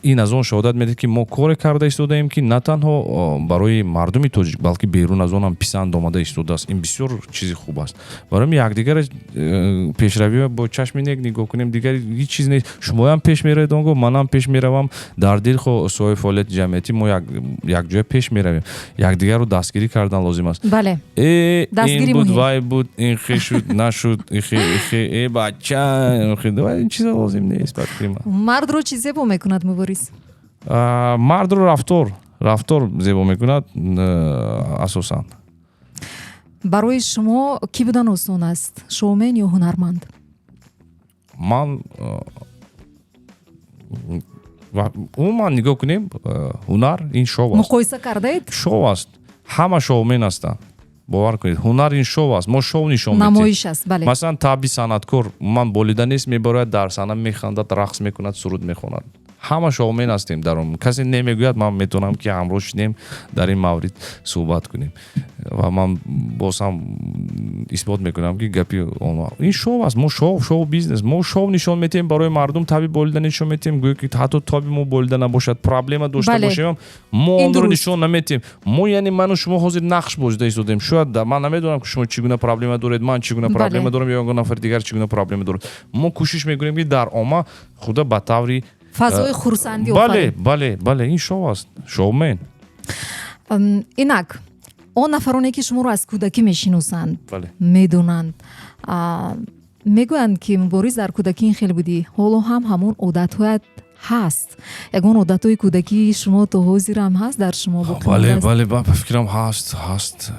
C: ин аз он шаҳодат медиҳад, ки мо коре карда истодаем, ки на танҳо барои мардуми тоҷик, балки берун аз он ҳам писанд омада истодааст. Ин бисёр чизи хуб аст. Барои ҳамин якдигар пешравиро бо чашми нек нигоҳ кунем, дигар ҳеҷ чиз нест. Шумоям пеш меравед, он гоҳ манам пеш меравам. Дар дилхоҳ соҳаи фаъолияти ҷамъиятӣ мо якҷоя пеш меравем. Якдигарро дастгирӣ кардан лозим аст.
B: Бале.
C: Э,
B: Дастгирӣ
C: ин буд,
B: муҳим.
C: вай буд, ин хе шуд, нашуд, ихе ихе, э бача, ин чиза лозим нест ба фикри ман.
B: Мардро чӣ зебо мекунад, Мубориз?
C: Мардро рафтор зебо мекунад, асосан.
B: Барои шумо кӣ будан осон аст, шоумен ё ҳунарманд?
C: Ман умуман нигоҳ кунем, ҳунар ин шоу аст.
B: Муқоиса кардаед?
C: Шоу аст, ҳама шоумен ҳастанд, бовар кунед. Ҳунар ин шоу аст, мо шоу нишон медиҳем.
B: Намоиш аст, бале.
C: Масалан, табъи санъаткор ман болида нест, мебарояд дар саҳна, механдад, рақс мекунад, суруд мехонад. Ҳама шоумен ҳастем дар он. Касе намегӯяд, ман метавонам, ки ҳамроҳ шинем, дар ин маврид суҳбат кунем. Ва ман боз ҳам исбот мекунам, ки гапи ин шоу аст. Мо шоу бизнес, мо шоу нишон метиҳем барои мардум, таби болида нишон метиҳем. Гӯё ки ҳатто таби мо болида набошад, проблема дошта бошем, мо онро нишон наметиҳем. Мо, яъне ману шумо ҳозир нақш бозида истодаем. Шояд ман намедонам, ки шумо чӣ гуна проблема доред, ман чӣ гуна проблема дорам ё ягон нафари дигар чӣ гуна проблема дорад. Мо кӯшиш мекунем, ки дар омма худа ба таври
B: фазои хурсандӣ.
C: Бале, ин шоу аст, шоумен.
B: Инак, он нафароне, ки шуморо аз кӯдакӣ мешиносанд, медонанд, мегӯянд, ки Мубориз, дар кӯдакӣ ин хел будӣ, ҳоло ҳам ҳамон одатҳоят ҳаст. Ягон одатҳои кӯдакии шумо то ҳозирам ҳаст дар шумо?
C: Бале, ба фикрам, ҳаст,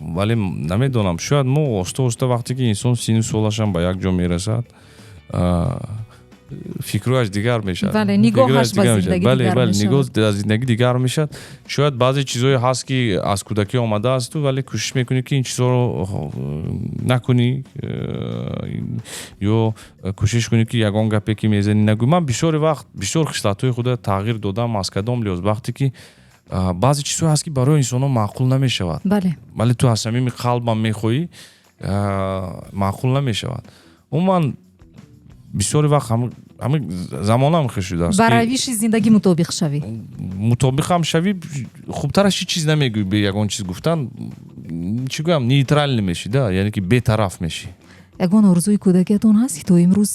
C: вале намедонам, шояд мо оҳиста оҳиста, вақте ки инсон сину солашам ба як ҷо мерасад, фикрҳояш дигар мешавад.
B: Бале,
C: нигоҳ аз зиндагӣ дигар мешавад. Шояд баъзе чизҳое ҳаст, ки аз кӯдакӣ омадаасту, вале кӯшиш мекунӣ, ки ин чизҳоро накунӣ ё кӯшиш кунӣ, ки ягон гапе ки мезанӣ, нагӯӣ. Ман бисёри вақт бисёр хислатҳои худа тағйир додам. Аз кадом лиҳоз? Вақте ки баъзе чизҳое ҳаст, ки барои инсонҳо маъқул намешавад, вале ту аз самими қалбам мехоҳӣ, маъқул намешавад. Умуман, бисёри вақт ҳамин замонам хел шудааст.
B: Ба равиши зиндагӣ мутобиқ шавӣ.
C: Мутобиқам шавӣ, хубтараш ҳеҷ чиз намегӯӣ. Бе ягон чиз гуфтан, чӣ гӯям, нейтральный мешӣ да, яъне ки бетараф мешӣ.
B: Ягон орзуи кӯдакиятон ҳаст, ки то имрӯз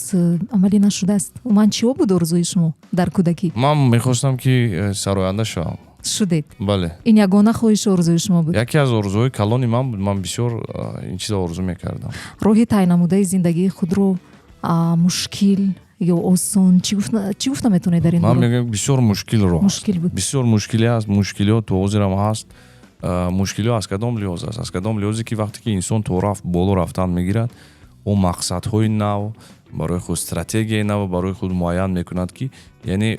B: амалӣ нашудааст? Умуман, чиҳо буд орзуи шумо дар кӯдакӣ?
C: Ман мехостам, ки сароянда шавам.
B: Шудед?
C: Бале.
B: Ин ягона хоҳишу орзуи шумо буд?
C: Яке аз орзуҳои калони ман буд. Ман бисёр ин чиза орзу мекардам.
B: Роҳи тай намудаи зиндагии худро мушкил ё осон, чӣ гуфта метавонед дар ин?
C: Ман мегӯям, бисёр мушкил роҳ.
B: Мушкил буд?
C: Бисёр мушкиле аст. Мушкилиҳо то ҳозирам ҳаст. Мушкилиҳо аз кадом лиҳоз аст? Аз кадом лиҳозе, ки вақте ки инсон то рафт боло рафтан мегирад, ӯ мақсадҳои нав барои худ, стратегияи нав барои худ муайян мекунад, ки яъне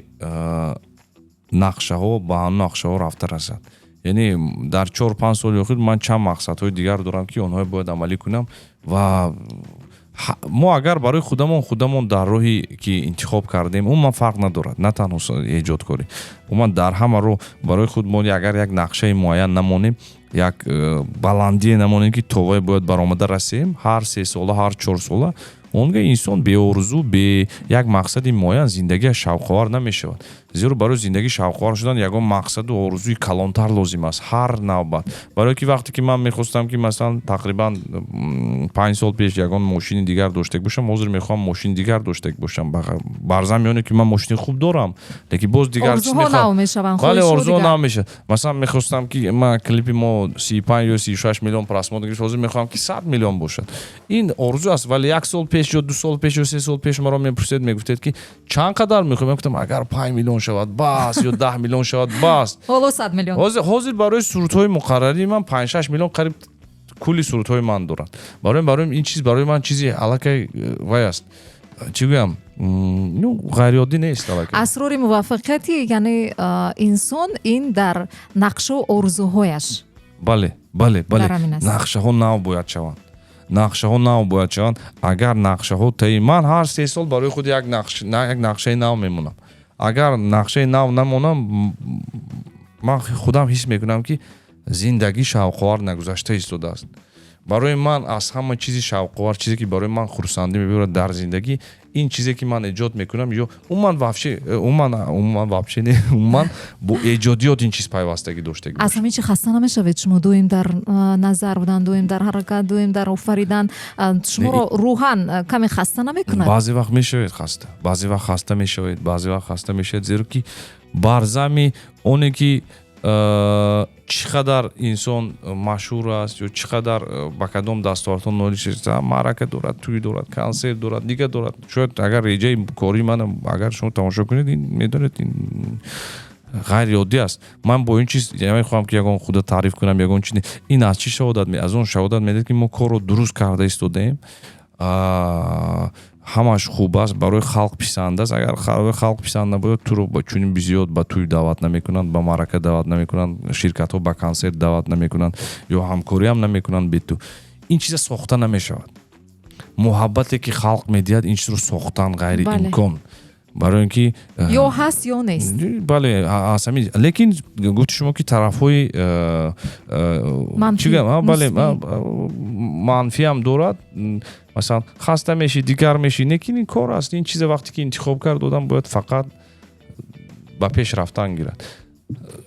C: нақшаҳо ба ҳамон нақшаҳо рафта расад. Яъне дар 4-5 соли охир ман чанд мақсадҳои дигар дорам, ки онҳое бояд амалӣ кунам. Ва мо агар барои худамон дар роҳе ки интихоб кардем, умуман фарқ надорад, на танҳо эҷодкорӣ, умуман дар ҳама роҳ барои худ мо агар як нақшаи муайян намонем, як баландие намонем, ки то вай бояд баромада расем ҳар 3 сола, ҳар 4 сола, он гаҳ инсон беорзу, бе як мақсади муайян зиндагиаш шавқовар намешавад. Зеро барои зиндагӣ шавқовар шудан ягон мақсаду орзуи калонтар лозим аст ҳар навбат. Барое ки вақте ки ман мехостам, ки масалан тақрибан 5 сол пеш ягон мошини дигар доштаг бошам, ҳозир мехоҳам мошини дигар доштаг бошам. Барзам ёне ки ман мошини хуб дорам, лекин боз дигар.
B: Бале,
C: орзуҳо нав мешавад. Масалан, мехостам, ки ман клипи мо 35 ё 36 миллион просмотр гирифт, ҳозир мехоҳам, ки 100 миллион бошад. Ин орзу аст, вале як сол пеш ё 2 сол пеш ё 3 сол пеш маро мепурсед, мегуфтед, ки чанд қадар мехоҳем, мегуфтам, агар 5 миллион шавад, бас, ё 10 миллион шавад, бас.
B: Ҳоло 100 миллион.
C: Ҳозир барои сурудҳои муқаррарии ман 5-6 миллион қариб кулли сурудҳои ман доранд. Барои ин чиз барои ман чизи аллакай вай аст, чӣ гӯям, ну, ғайриоддӣ нест аллакай.
B: Асрори муваффақияти, яъне, инсон ин дар нақшу орзуҳояш.
C: Бале, нақшаҳо нав бояд шаванд, нақшаҳо нав бояд шаванд. Агар нақшаҳо таи ман ҳар 3 сол барои худ як нақшаи нав мемонам. Агар нақшаи нав намонам, ман худам ҳис мекунам, ки зиндагӣ шавқовар нагузашта истодааст. Барои ман аз ҳама чизи шавқовар, чизе ки барои ман хурсандӣ мебиёрад дар зиндагӣ, ин чизе ки ман эҷод мекунам ё умуман вообще, умуман вообще не, умуман бо эҷодиёт ин чиз пайвастагӣ доштагӣ.
B: Аз ҳамин чи хаста намешавед шумо? Доим дар назар будан, доим дар ҳаракат, доим дар офаридан шуморо рӯҳан каме хаста намекунад?
C: Баъзе вақт мешавед хаста, баъзе вақт хаста мешавед, баъзе вақт хаста мешавед, зеро ки бар зами оне ки чӣ қадар инсон машҳур аст ё чӣ қадар ба кадом дастовардҳо ноил шуда, маърака дорад, тӯй дорад, консерт дорад, дигар дорад. Шояд агар реҷаи кории ман агар шумо тамошо кунед, ин медонед, ин ғайриоддӣ аст. Ман бо ин чиз намехоҳам, ки ягон худа таъриф кунам, ягон чиз. Ин аз чӣ шаҳодат? Аз он шаҳодат медиҳад, ки мо корро дуруст карда истодаем, ҳамаш хуб аст, барои халқ писанд аст. Агар барои халқ писанд набояд, туро чунин зиёд ба тӯй даъват намекунанд, ба маърака даъват намекунанд, ширкатҳо ба консерт даъват намекунанд ё ҳамкориам намекунанд бе ту. Ин чиза сохта намешавад. Муҳаббате ки халқ медиҳад, ин чизро сохтан ғайриимкон. Барои ин ки
B: Ё ҳаст, ё нест.
C: Бале, аз ҳамин. Лекин гуфти шумо, ки тарафҳои
B: Манфӣ,
C: чӣ гӯям, бале,
B: мусбӣ.
C: Манфиам дорад. Масалан, хаста мешӣ, дигар мешӣ, лекин ин кор аст. Ин чизе, вақте ки интихоб кард, одам бояд фақат ба пеш рафтан гирад.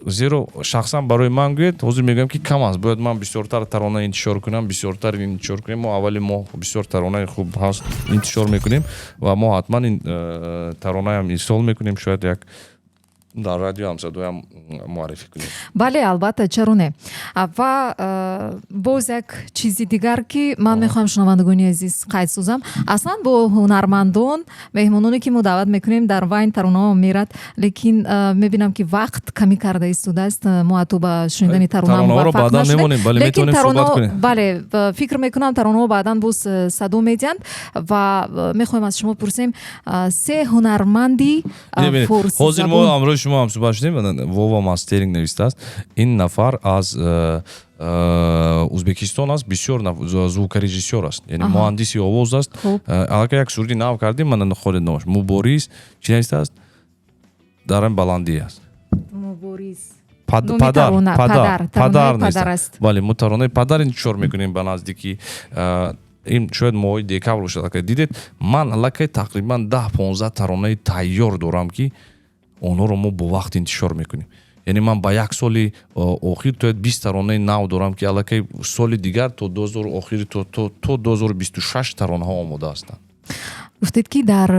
C: Зеро шахсан барои ман гӯед, ҳозир мегӯям, ки кам аст, бояд ман бисёртар тарона интишор кунам, бисёртар интишор кунем. Мо аввали моҳ бисёр таронаи хуб ҳаст, интишор мекунем ва мо ҳатман ин таронаам ирсол мекунем, шояд як дар радио ҳамсадоям муаррифӣ кунем.
B: Бале, албатта, чаро не. Ва боз як чизи дигар, ки ман мехоҳам, шунавандагони азиз, қайд созам. Аслан бо ҳунармандон, меҳмононе, ки мо даъват мекунем, дар вайн таронаҳо мерад, лекин мебинам, ки вақт камӣ карда истодааст. Мо ҳатто ба шунидани тарона
C: Таронаҳоро
B: муваффақ
C: баъдан
B: нашудем.
C: мемонем, бале,
B: Лекин
C: метавонем суҳбат
B: таронаҳо
C: кунем.
B: Бале, фикр мекунам, таронаҳо баъдан боз садо медиҳанд ва мехоҳем аз шумо пурсем, се ҳунарманди
C: Бинед,
B: форсӣ
C: ҳозир мо
B: забон.
C: ҳамроҳи шумо ҳамсуҳбат шудем, Вова Мастеринг навистааст. Ин нафар аз Узбекистон аст, бисёр звукорежиссёр аст, яъне муҳандиси овоз аст. Аллакай як суруди нав кардем, мана холед номаш Мубориз. Чӣ навистааст? Дар ин баландӣ аст.
B: Мубориз. Номи
C: Падар,
B: тарона,
C: падар,
B: падар, таронаи
C: падар
B: падар
C: нест.
B: аст.
C: Бале, мо таронаи падар интишор мекунем ба наздикӣ. Ин шояд моҳои декабр бошад. Аллакай дидед, ман аллакай тақрибан 10-15 таронаи тайёр дорам, ки онҳоро мо бо вақт интишор мекунем. Яъне ман ба як соли охир то 20 таронаи нав дорам, ки аллакай соли дигар то 2000 охири то 2026 таронаҳо омода ҳастанд.
B: Гуфтед, ки дар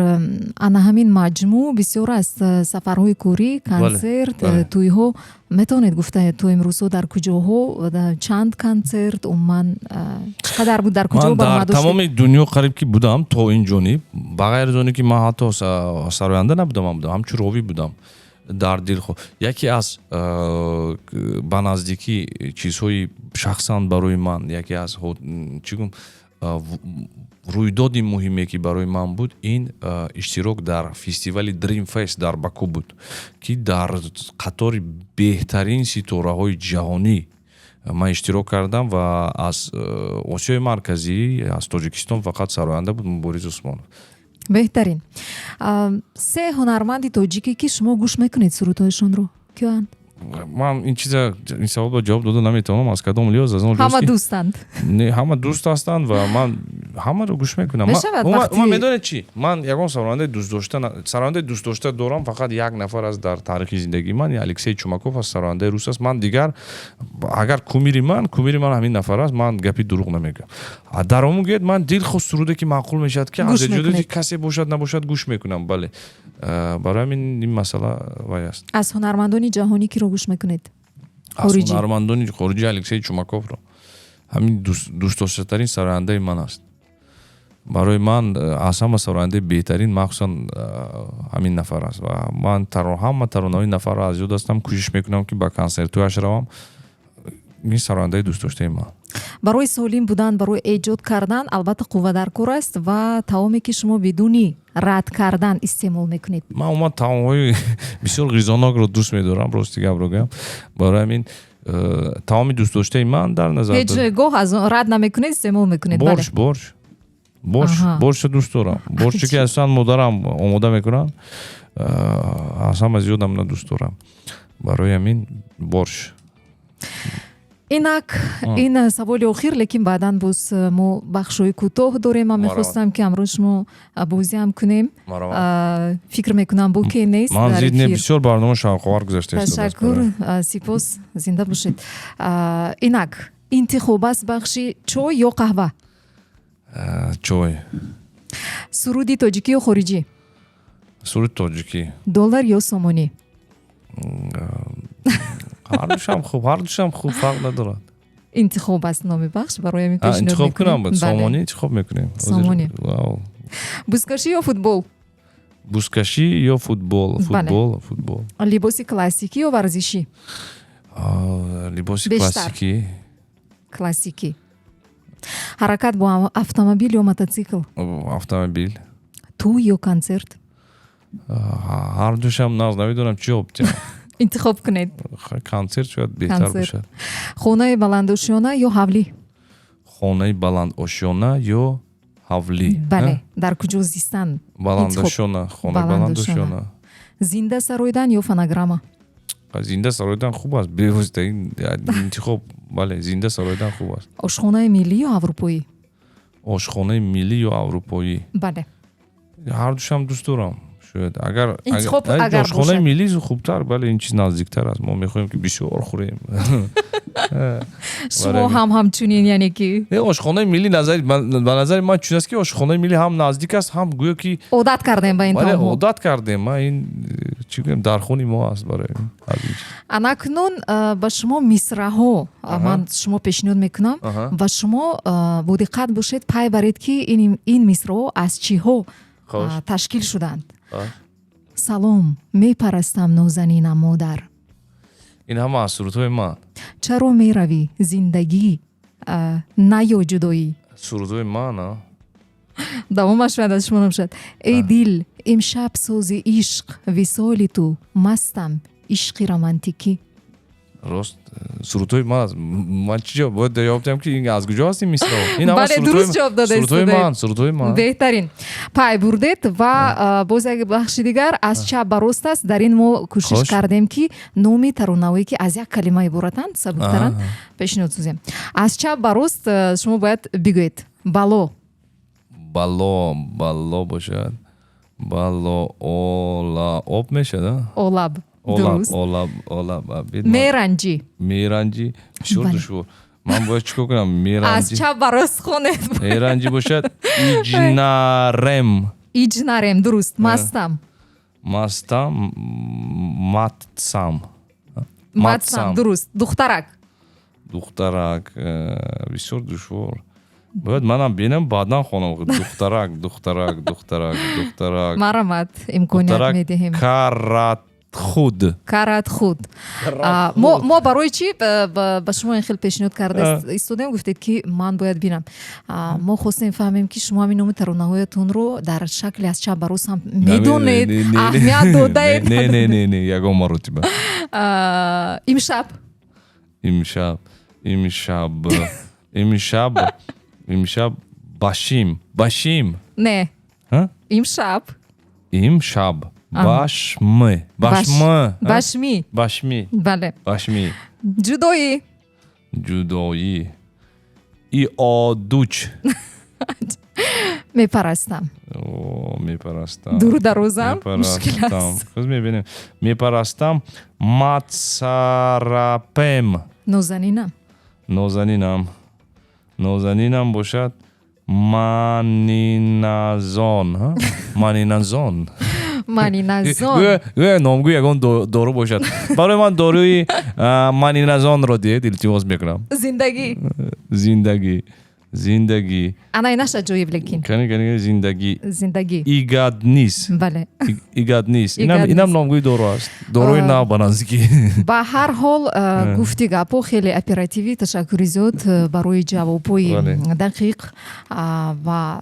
B: ана ҳамин маҷмӯъ бисёр аст сафарҳои корӣ, консерт, тӯйҳо. Метавонед гуфта, то имрӯзҳо дар куҷоҳо, чанд консерт, умуман чӣ қадар буд, дар куҷо
C: Ман дар
B: баромад доштед?
C: тамоми дунё қариб ки будам то ин ҷониб. Ба ғайр аз оне ки ман ҳатто сароянда набудам, ман будам ҳамчун ровӣ будам дар дилхо. Яке аз ба наздикӣ чизҳои шахсан барои ман, яке аз чӣ гум, рӯйдоди муҳиме, ки барои ман буд, ин иштирок дар фестивали Dream Fest дар Баку буд, ки дар қатори беҳтарин ситораҳои ҷаҳонӣ ман иштирок кардам ва аз Осиёи Марказӣ, аз Тоҷикистон фақат сароянда буд Мубориз Усмонов.
B: Беҳтарин. Се ҳунарманди тоҷике, ки шумо гӯш мекунед сурудҳояшонро, кианд?
C: Ман ин чиза, ин саволро ҷавоб дода наметавонам. Аз кадом лиҳоз? Аз он
B: Ҳама
C: лиҳоз, ки
B: дӯстанд.
C: Не, ҳама дӯст ҳастанд ва ман ҳамаро гӯш мекунам.
B: Мешавад вақти
C: Ман медонед чӣ, ман ягон сарояндаи дӯстдошта, сарояндаи дӯстдошта дорам фақат як нафар аст дар таърихи зиндагии ман, Алексей Чумаков аст, сарояндаи рус аст. Ман дигар агар кумири ман ҳамин нафар аст, ман гапи дурӯғ намегӯям. Дар умум гӯяд, ман дилхоҳ суруде, ки маъқул мешавад, ки аз
B: Гӯш
C: эҷодиёти
B: мекунед.
C: касе бошад, набошад, гӯш мекунам, бале. Барои ҳамин ин масъала вай аст.
B: Аз ҳунармандони ҷаҳонӣ киро гӯш мекунед?
C: Аз
B: Хориҷӣ.
C: ҳунармандони хориҷӣ Алексей Чумаковро. Ҳамин дӯстдоштатарин сарояндаи ман аст. Барои ман аз ҳама сарояндаи беҳтарин махсусан ҳамин нафар аст ва ман ҳама таронаҳои нафарро аз ёд ҳастам, кӯшиш мекунам, ки ба консертҳояш равам. Ин сарояндаи дӯстдоштаи ман.
B: Барои солим будан, барои эҷод кардан, албатта, қувва дар кор аст. Ва таоме, ки шумо бидуни рад кардан истеъмол мекунед?
C: Ман умуман таомҳои бисёр ғизонокро дӯст медорам, рости гапро гӯям. Барои ҳамин таоми дӯстдоштаи ман дар назар
B: Ҳеҷ гоҳ аз он рад намекунед, истеъмол мекунед, бале.
C: Борщ, борщ, борщ. Борща дӯст дорам, борще, ки аслан модарам омода мекунад, аз ҳама зиёдам на дӯст дорам. Барои ҳамин борщ.
B: Инак, ин саволи охир, лекин баъдан боз мо бахшҳои кӯтоҳ дорем. Ман мехостам, ки ҳамроҳ шумо бозиам кунем. Фикр мекунам, боке нест.
C: Ман
B: дар
C: зид не,
B: эфир.
C: Бисёр барнома шавқовар гузашта истодааст.
B: Ташаккур, сипос, зинда бошед. Инак, интихоб аст бахши: чой ё қаҳва?
C: Чой.
B: Суруди тоҷикӣ ё хориҷӣ?
C: Суруди тоҷикӣ.
B: Доллар ё сомонӣ?
C: Ҳардушам хуб, ҳардушам хуб, фарқ надорад.
B: Интихоб аст номи бахш, барои ҳамин пешниҳод
C: Интихоб
B: мекунем.
C: кунам,
B: Бале.
C: Сомонӣ интихоб мекунем.
B: Сомонӣ.
C: Вау.
B: Бузкашӣ ё футбол?
C: Бузкашӣ ё футбол?
B: Бале.
C: Футбол, футбол.
B: Либоси классикӣ ё варзишӣ?
C: Либоси
B: Бештар.
C: классикӣ.
B: Классикӣ. Ҳаракат бо автомобил ё мототсикл?
C: Автомобил.
B: Тӯй ё консерт?
C: Ҳардушам нағз, намедонам чӣ ҷавоб диҳам.
B: Интихоб кунед.
C: Консерт шояд беҳтар
B: Консерт.
C: бошад.
B: Хонаи баландошёна ё ҳавлӣ?
C: Хонаи баландошёна ё Ҳавлӣ.
B: Бале, дар куҷо зистан?
C: Баландошона, хона баландошона.
B: Зинда сароидан ё фонограмма?
C: Зинда сароидан хуб аст, бевосита ин интихоб, бале, зинда сароидан хуб аст.
B: Ошхонаи миллӣ ё аврупоӣ?
C: Ошхонаи миллӣ ё аврупоӣ?
B: Бале.
C: Ҳардушам дӯст дорам, шояд агар
B: интихоб агар
C: ошхонаи миллӣ хубтар, бале, ин чиз наздиктар аст, мо мехоҳем ки бисёр хӯрем.
B: Шумо ҳам ҳамчунин, яъне ки
C: Не, ошхонаи миллӣ ба назари ман чун аст ки ошхонаи миллӣ ҳам наздик аст, ҳам гӯё ки
B: одат кардем ба ин
C: таомҳо. Одат кардем, ма ин чӣ гӯем, дар хуни мо аст барои.
B: Анакнун ба шумо мисраҳо ман шумо пешниҳод мекунам ва шумо бо диққат бошед, пай баред ки ин мисраҳо аз чиҳо ташкил шуданд. Салом, мепарастам, нозанинам модар.
C: Ин ҳама аз сурудҳои ман.
B: Чаро меравӣ, зиндагӣ на ё ҷудоӣ.
C: Сурудҳои ман, а?
B: Давомаш шояд аз шумо набошад. Эй дил, имшаб сози ишқ, висоли ту мастам, ишқи романтикӣ.
C: Рост, сурудҳои ман аст. Ман чӣ ҷавоб бояд ҷавоб диҳам ки ин аз куҷо аст ин мисраъ? Ин ҳама
B: Бале, дуруст ҷавоб дода
C: сурудҳои ман, сурудҳои ман.
B: Беҳтарин, пай бурдед. Ва боз як бахши дигар аз чап ба рост аст. Дар ин мо кӯшиш кардем ки номи таронаҳое ки аз як калима иборатанд, сабуктаранд, пешниҳод созем. Аз чап ба рост шумо бояд бигӯед. Бало.
C: Бало, бало бошад, бало, ола, об мешавад.
B: Олаб. Дуруст.
C: Олаб, олаб.
B: Меранҷӣ.
C: Меранҷӣ бисёр душвор. Ман бояд чӣ кор кунам? Меранҷӣ.
B: Аз чап ба рост хонед.
C: Меранҷӣ бошад, иҷнарем.
B: Иҷнарем, дуруст. Мастам.
C: Мастам, матсам.
B: Матсам, дуруст. Духтарак.
C: Духтарак бисёр душвор. Бояд манам бинам, баъдан хонам. Духтарак, духтарак, духтарак, духтарак.
B: Марамат, имконият медиҳем.
C: Карат худ.
B: Карат худ. Мо барои чӣ ба шумо ин хел пешниҳод карда истодем, гуфтед ки ман бояд бинам. Мо хостем фаҳмем ки шумо ҳамин номи таронаҳоятонро дар шакли аз чап ба рост ҳам медонед, аҳамият додаед.
C: Не, не, не, не, ягон маротиба.
B: Имшаб.
C: Имшаб, имшаб, имшаб, имшаб, башим, башим.
B: Не, имшаб.
C: Имшаб. Башмы, башмы.
B: Башми.
C: Башми.
B: Бале.
C: Башми.
B: Ҷудоӣ.
C: Ҷудоӣ, иодуч.
B: Мепарастам.
C: Мепарастам.
B: Дуру дарозам мушкил аст.
C: Хуз мебинем. Мепарастам, матсарапем.
B: Нозанинам.
C: Нозанинам, нозанинам бошад, маниназон, маниназон.
B: Маниназон.
C: Гӯя номгӯ ягон дору бошад. Барои ман доруи маниназонро диҳед, илтимос мекунам.
B: Зиндагӣ.
C: Зиндагӣ, зиндагӣ.
B: Ана инаша ҷоиб, лекин.
C: Кани, кани, зиндагӣ.
B: Зиндагӣ.
C: Игаднис.
B: Бале.
C: Игаднис, инам номгӯи дору аст, доруи нав ба наздикӣ.
B: Ба ҳар ҳол, гуфти гапҳо хеле оперативӣ. Ташаккури зиёд барои ҷавобҳои дақиқ ва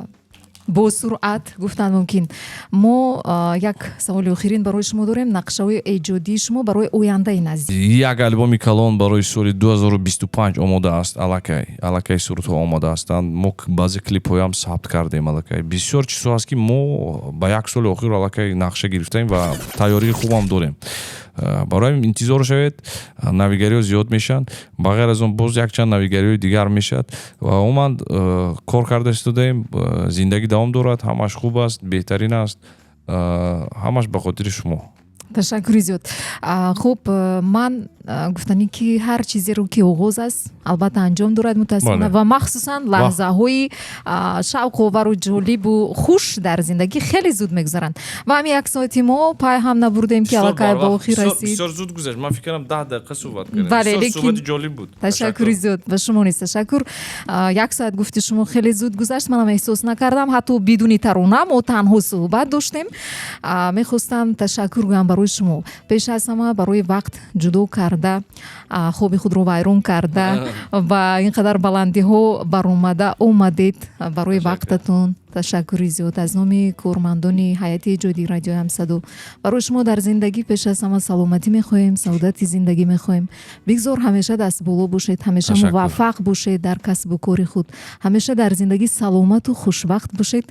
B: бо суръат гуфтан мумкин. Мо як саволи охирин барои шумо дорем: нақшаҳои эҷодии шумо барои ояндаи наздик?
C: Як альбоми калон барои соли 2025 омода аст. Аллакай, аллакай сурудҳо омода ҳастанд. Мо баъзе клипҳоям сабт кардем. Аллакай бисёр чизҳо ҳаст ки мо ба як соли охир аллакай нақша гирифтаем ва тайёрии хубам дорем. Барои интизор шавед, навигариҳо зиёд мешаванд. Ба ғайр аз он боз якчанд навигариҳои дигар мешавад ва умуман кор карда истодаем. Зиндагӣ давом дорад, ҳамаш хуб аст, беҳтарин аст, ҳамаш ба хотири шумо.
B: Ташаккури зиёд. Хуб, ман гуфтанӣ ки ҳар чизеро ки оғоз аст, албатта анҷом дорад, мутаассифона, ва махсусан лаҳзаҳои шавқовару ҷолибу хуш дар зиндагӣ хеле зуд мегузаранд. Ва ҳамин як соати мо пай ҳам набурдем ки аллакай ба охир расид.
C: Бисёр зуд гузашт, ман фикр кардам 10 дақиқа суҳбат кардем.
B: Бале, лекин
C: суҳбати ҷолиб буд.
B: Ташаккури зиёд, ба шумо низ ташаккур. Як соат, гуфти шумо, хеле зуд гузашт, манам эҳсос накардам. Ҳатто бидуни тарона мо танҳо суҳбат доштем. Мехостам ташаккур гӯям барои шумо, пеш аз ҳама барои вақт ҷудо карда, хоби худро вайрон карда ва ин қадар баландиҳо баромада омадед, барои вақтатон. Ташаккури зиёд аз номи кормандони ҳайати эҷодии Радиои Ҳамсадо. Барои шумо дар зиндагӣ пеш аз ҳама саломатӣ мехоҳем, саодати зиндагӣ мехоҳем. Бигзор ҳамеша дастболо бошед, ҳамеша муваффақ бошед дар касбу кори худ, ҳамеша дар зиндагӣ саломату хушбахт бошед.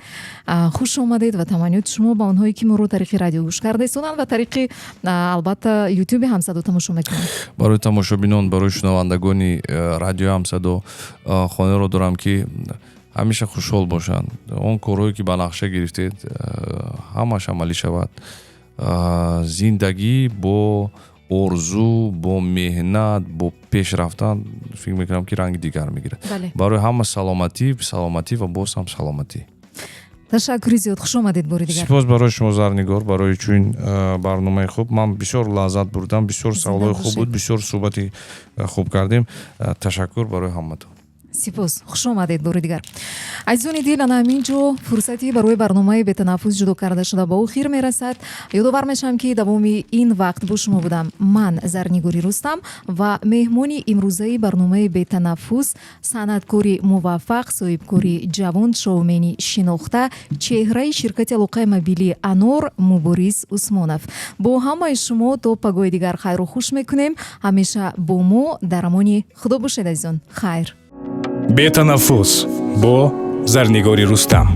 B: Хуш омадед ва таманниёти шумо ба онҳое, ки моро тариқи радио гӯш карда истоданд ва тариқи, албатта, Ютуби Ҳамсадо тамошо мекунанд.
C: Барои тамошобинон, барои шунавандагони Радиои Ҳамсадо хоҳишро дорам, ки ҳамеша хушҳол бошанд. Он корҳое, ки ба нақша гирифтед, ҳамааш амалӣ шавад. Зиндагӣ бо орзу, бо меҳнат, бо пеш рафтан, фикр мекунам, ки ранги дигар мегирад. Барои ҳама саломатӣ, саломатӣ ва боз ҳам саломатӣ.
B: Ташаккури зиёд, хуш омадед бори дигар.
C: Сипос барои шумо, Зарнигор, барои чунин барномаи хуб. Ман бисёр лаззат бурдам, бисёр саволҳои хуб буд, бисёр суҳбати хуб кардем. Ташаккур барои ҳаматон.
B: Сипос, хуш омадед бори дигар. Азизони дил, ана ҳамин ҷо фурсати барои барномаи «Бетанаффус» ҷудо карда шуда ба охир мерасад. Ёдовар мешавам, ки давоми ин вақт бо шумо будам ман, Зарнигори Рустам, ва меҳмони имрӯзаи барномаи «Бетанаффус» санъаткори муваффақ, соҳибкори ҷавон, шоумени шинохта, чеҳраи ширкати алоқаи мобилии «Анор» Мубориз Усмонов. Бо ҳамаи шумо то пагоҳи дигар хайру хуш мекунем. Ҳамеша бо мо дар амони Худо бошед, азизон, хайр.
A: Бетанаффус бо Зарнигори Рустам.